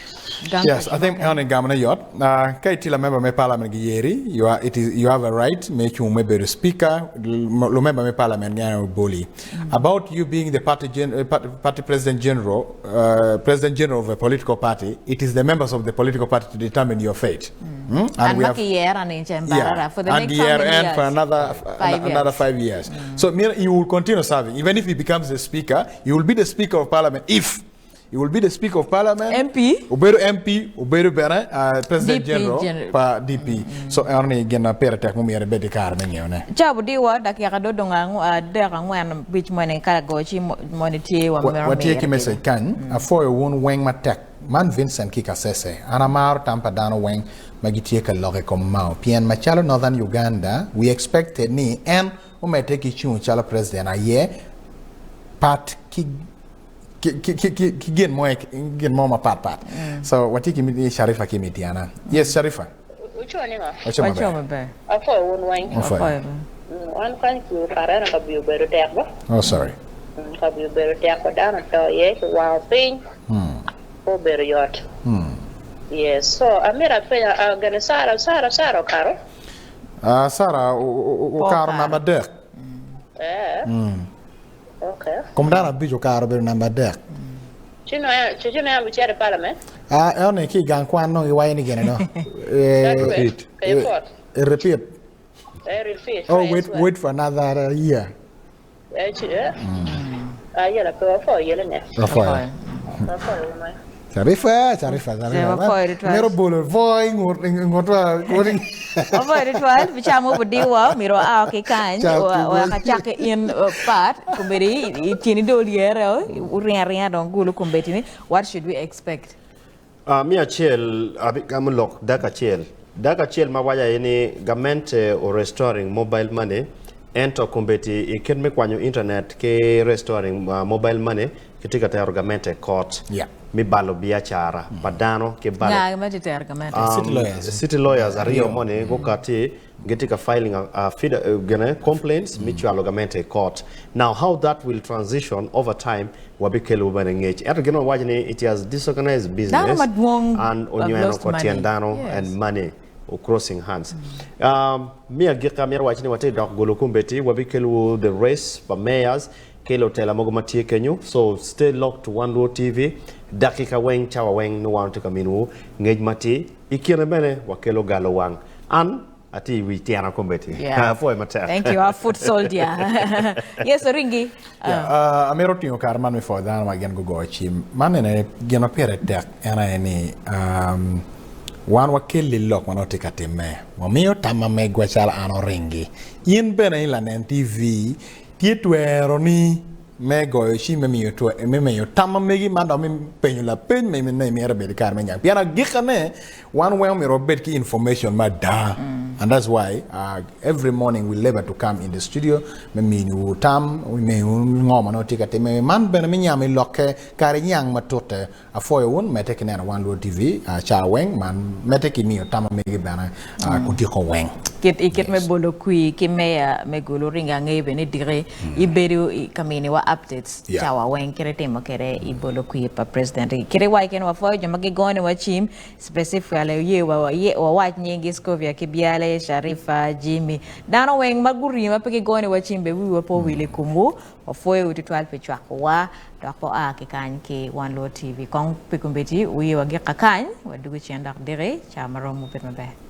Gam Yes, I think en gamo ne yot. Uh, ka itye la member me parliament giyeri, you are, it is, you have a right me cung me bedo speaker, lu member me parliament ngene oboli. About you being the party, gen, uh, party, party president general, uh, president general of a political party, it is the members of the political party to determine your fate. Mm? And, and we have ma kiyero ni Mbarara for the and next how year many and years? for another Five another years. 5 years. So he will continue serving. Even if he becomes the speaker, he will be the speaker of parliament if he will be the speaker of parliament. MP. Obedo MP, obedo bene uh, president DP general General. pa DP. So en ni gin pire tek mo myero bed i kare me ng'eyo ne. Cabu diwa dakika dodong adek angwen bic moni ka goci moni tye wa mero Watye ki miro message kany afoyo wun weng matek man Vincent ki Kasese an amaro tam pa dano weng ma gitye ka lok i kom Mao pien macalo Northern Uganda we expected ni en omedde ki cung calo president aye pat ki ki ki ki ki ki gin mo gin mo mapat pat so watye ki Sharifa ki Midiana yes Sharifa Uco ni ngo? Waco maber. Waco maber. Afoyo wun weng. Afoyo. Afoyo. Wan kany ki karena ka biyo bedo tek ba. Oh sorry. Ka biyo bedo tek ba dano oto iye ki wango piny. Pe obedo yot. Yes. So amito apenya gene Sara Sara Sara okato? Ah Sara okato namba adek. Eh. Okay. Kom dano abic okato obedo namba adek. Ci nongo ci nongo en bicito i parliament? Ah eno ni ki i gang kwan nongo giwaco ni gine no. Eh, Repeat. eh, repeat. Eh, repeat. Oh wait wait for another year. Eh, ci eh. Ah, yela pe wafoyo yele ne. Wafoyo. Wafoyo wun Sharifa, Sharifa, Sharifa. Wafoyo tutwal. Mero bolo voi ngut ngutwa ngut. Wafoyo tutwal bicamo budiwa miro a ki kany Cak ki wa voi. ka cak in pat kombedi i tyeni do lyere uringa ringa dong gulu kombedi ni what should we expect? Uh, mi acel abigamo lok dako acel dako acel ma waco aye ni gamente o restoring mobile money ento kombeddi i kit me kwanyo internet ki restoring uh, mobile money kitye ka tero gamente i kot Yeah. mi balo biacara pa dano ki balo Nga ma tye tero gamente? City lawyers. City lawyers aryo moni gukati gitye ka filing a, a, fida, uh, gene, complaints mi cwalo gamente i court. Now how that will transition over time wabikelo bene ngec. Ento gin wawaco ni it has disorganized Dano business madwong and have onyweno lost ko tyen money. dano Yes. and money. Crossing hands. Me agikki amito waci ni watye dok golo kombeddi wabikelo the race pa mayors ki lutela mogo ma tye kenyo so stay locked to One Luo TV dakika weng cawa weng nongo wan watye ka miniwu ngec matir i kine bene wakelo galo wang an atye i wi tyena kombeddi Yeah. apwoyo matek. Thank you, our foot soldier. yes, Oringi. Yeah, uh, amito tingo kare man me pwoyo dano ma gin gugoyo cim. Man ene gin ma pire tek en aye ni um, wan wakelli lok ma nongo tye ka timme. Wamiyo tam ma megwa calo an oringi. In bene i lanen TV tye twero ni me goyo cim me miyo twe, me miyo tam ma megi man dok me penyo lapeny ma in imito bedo ki kare me nyang. Pien agikane wan weng omyero wabed ki information ma ada. And that's why uh, every morning we labor to come in the studio me miniwu tam, me miniwu ngo ma nongo tye ka timme. Man bene me nyamo i lokke kare nyang matute. Apwoyo wun, medde ki neno Wan Luo TV ca weng man, medde ki miyo tam ma megi bene kutyeko weng. Kit i kit me bolo kwir ki meya me Gulu ringo angeyo bene ni diki ibedo ka miniwa updates cawa weng kit itimo kwede i bolo kwir pa president kit iwaco kene wapwoyo jo ma gigoniwa cim specifically oye wawac nyingi Scovia ki Byale, Sharifa, Jimmy dano weng ma guringo ma pe gigoniwa cim bene wiwa pe owil i komwu. Wapwoyowu tutwal pi cwakowa dok oa ki kany ki Wan Luo TV. Kong pi kombeddi wuye wagik kakany, wadwogo cen dok diki, cawa marom wubed maber.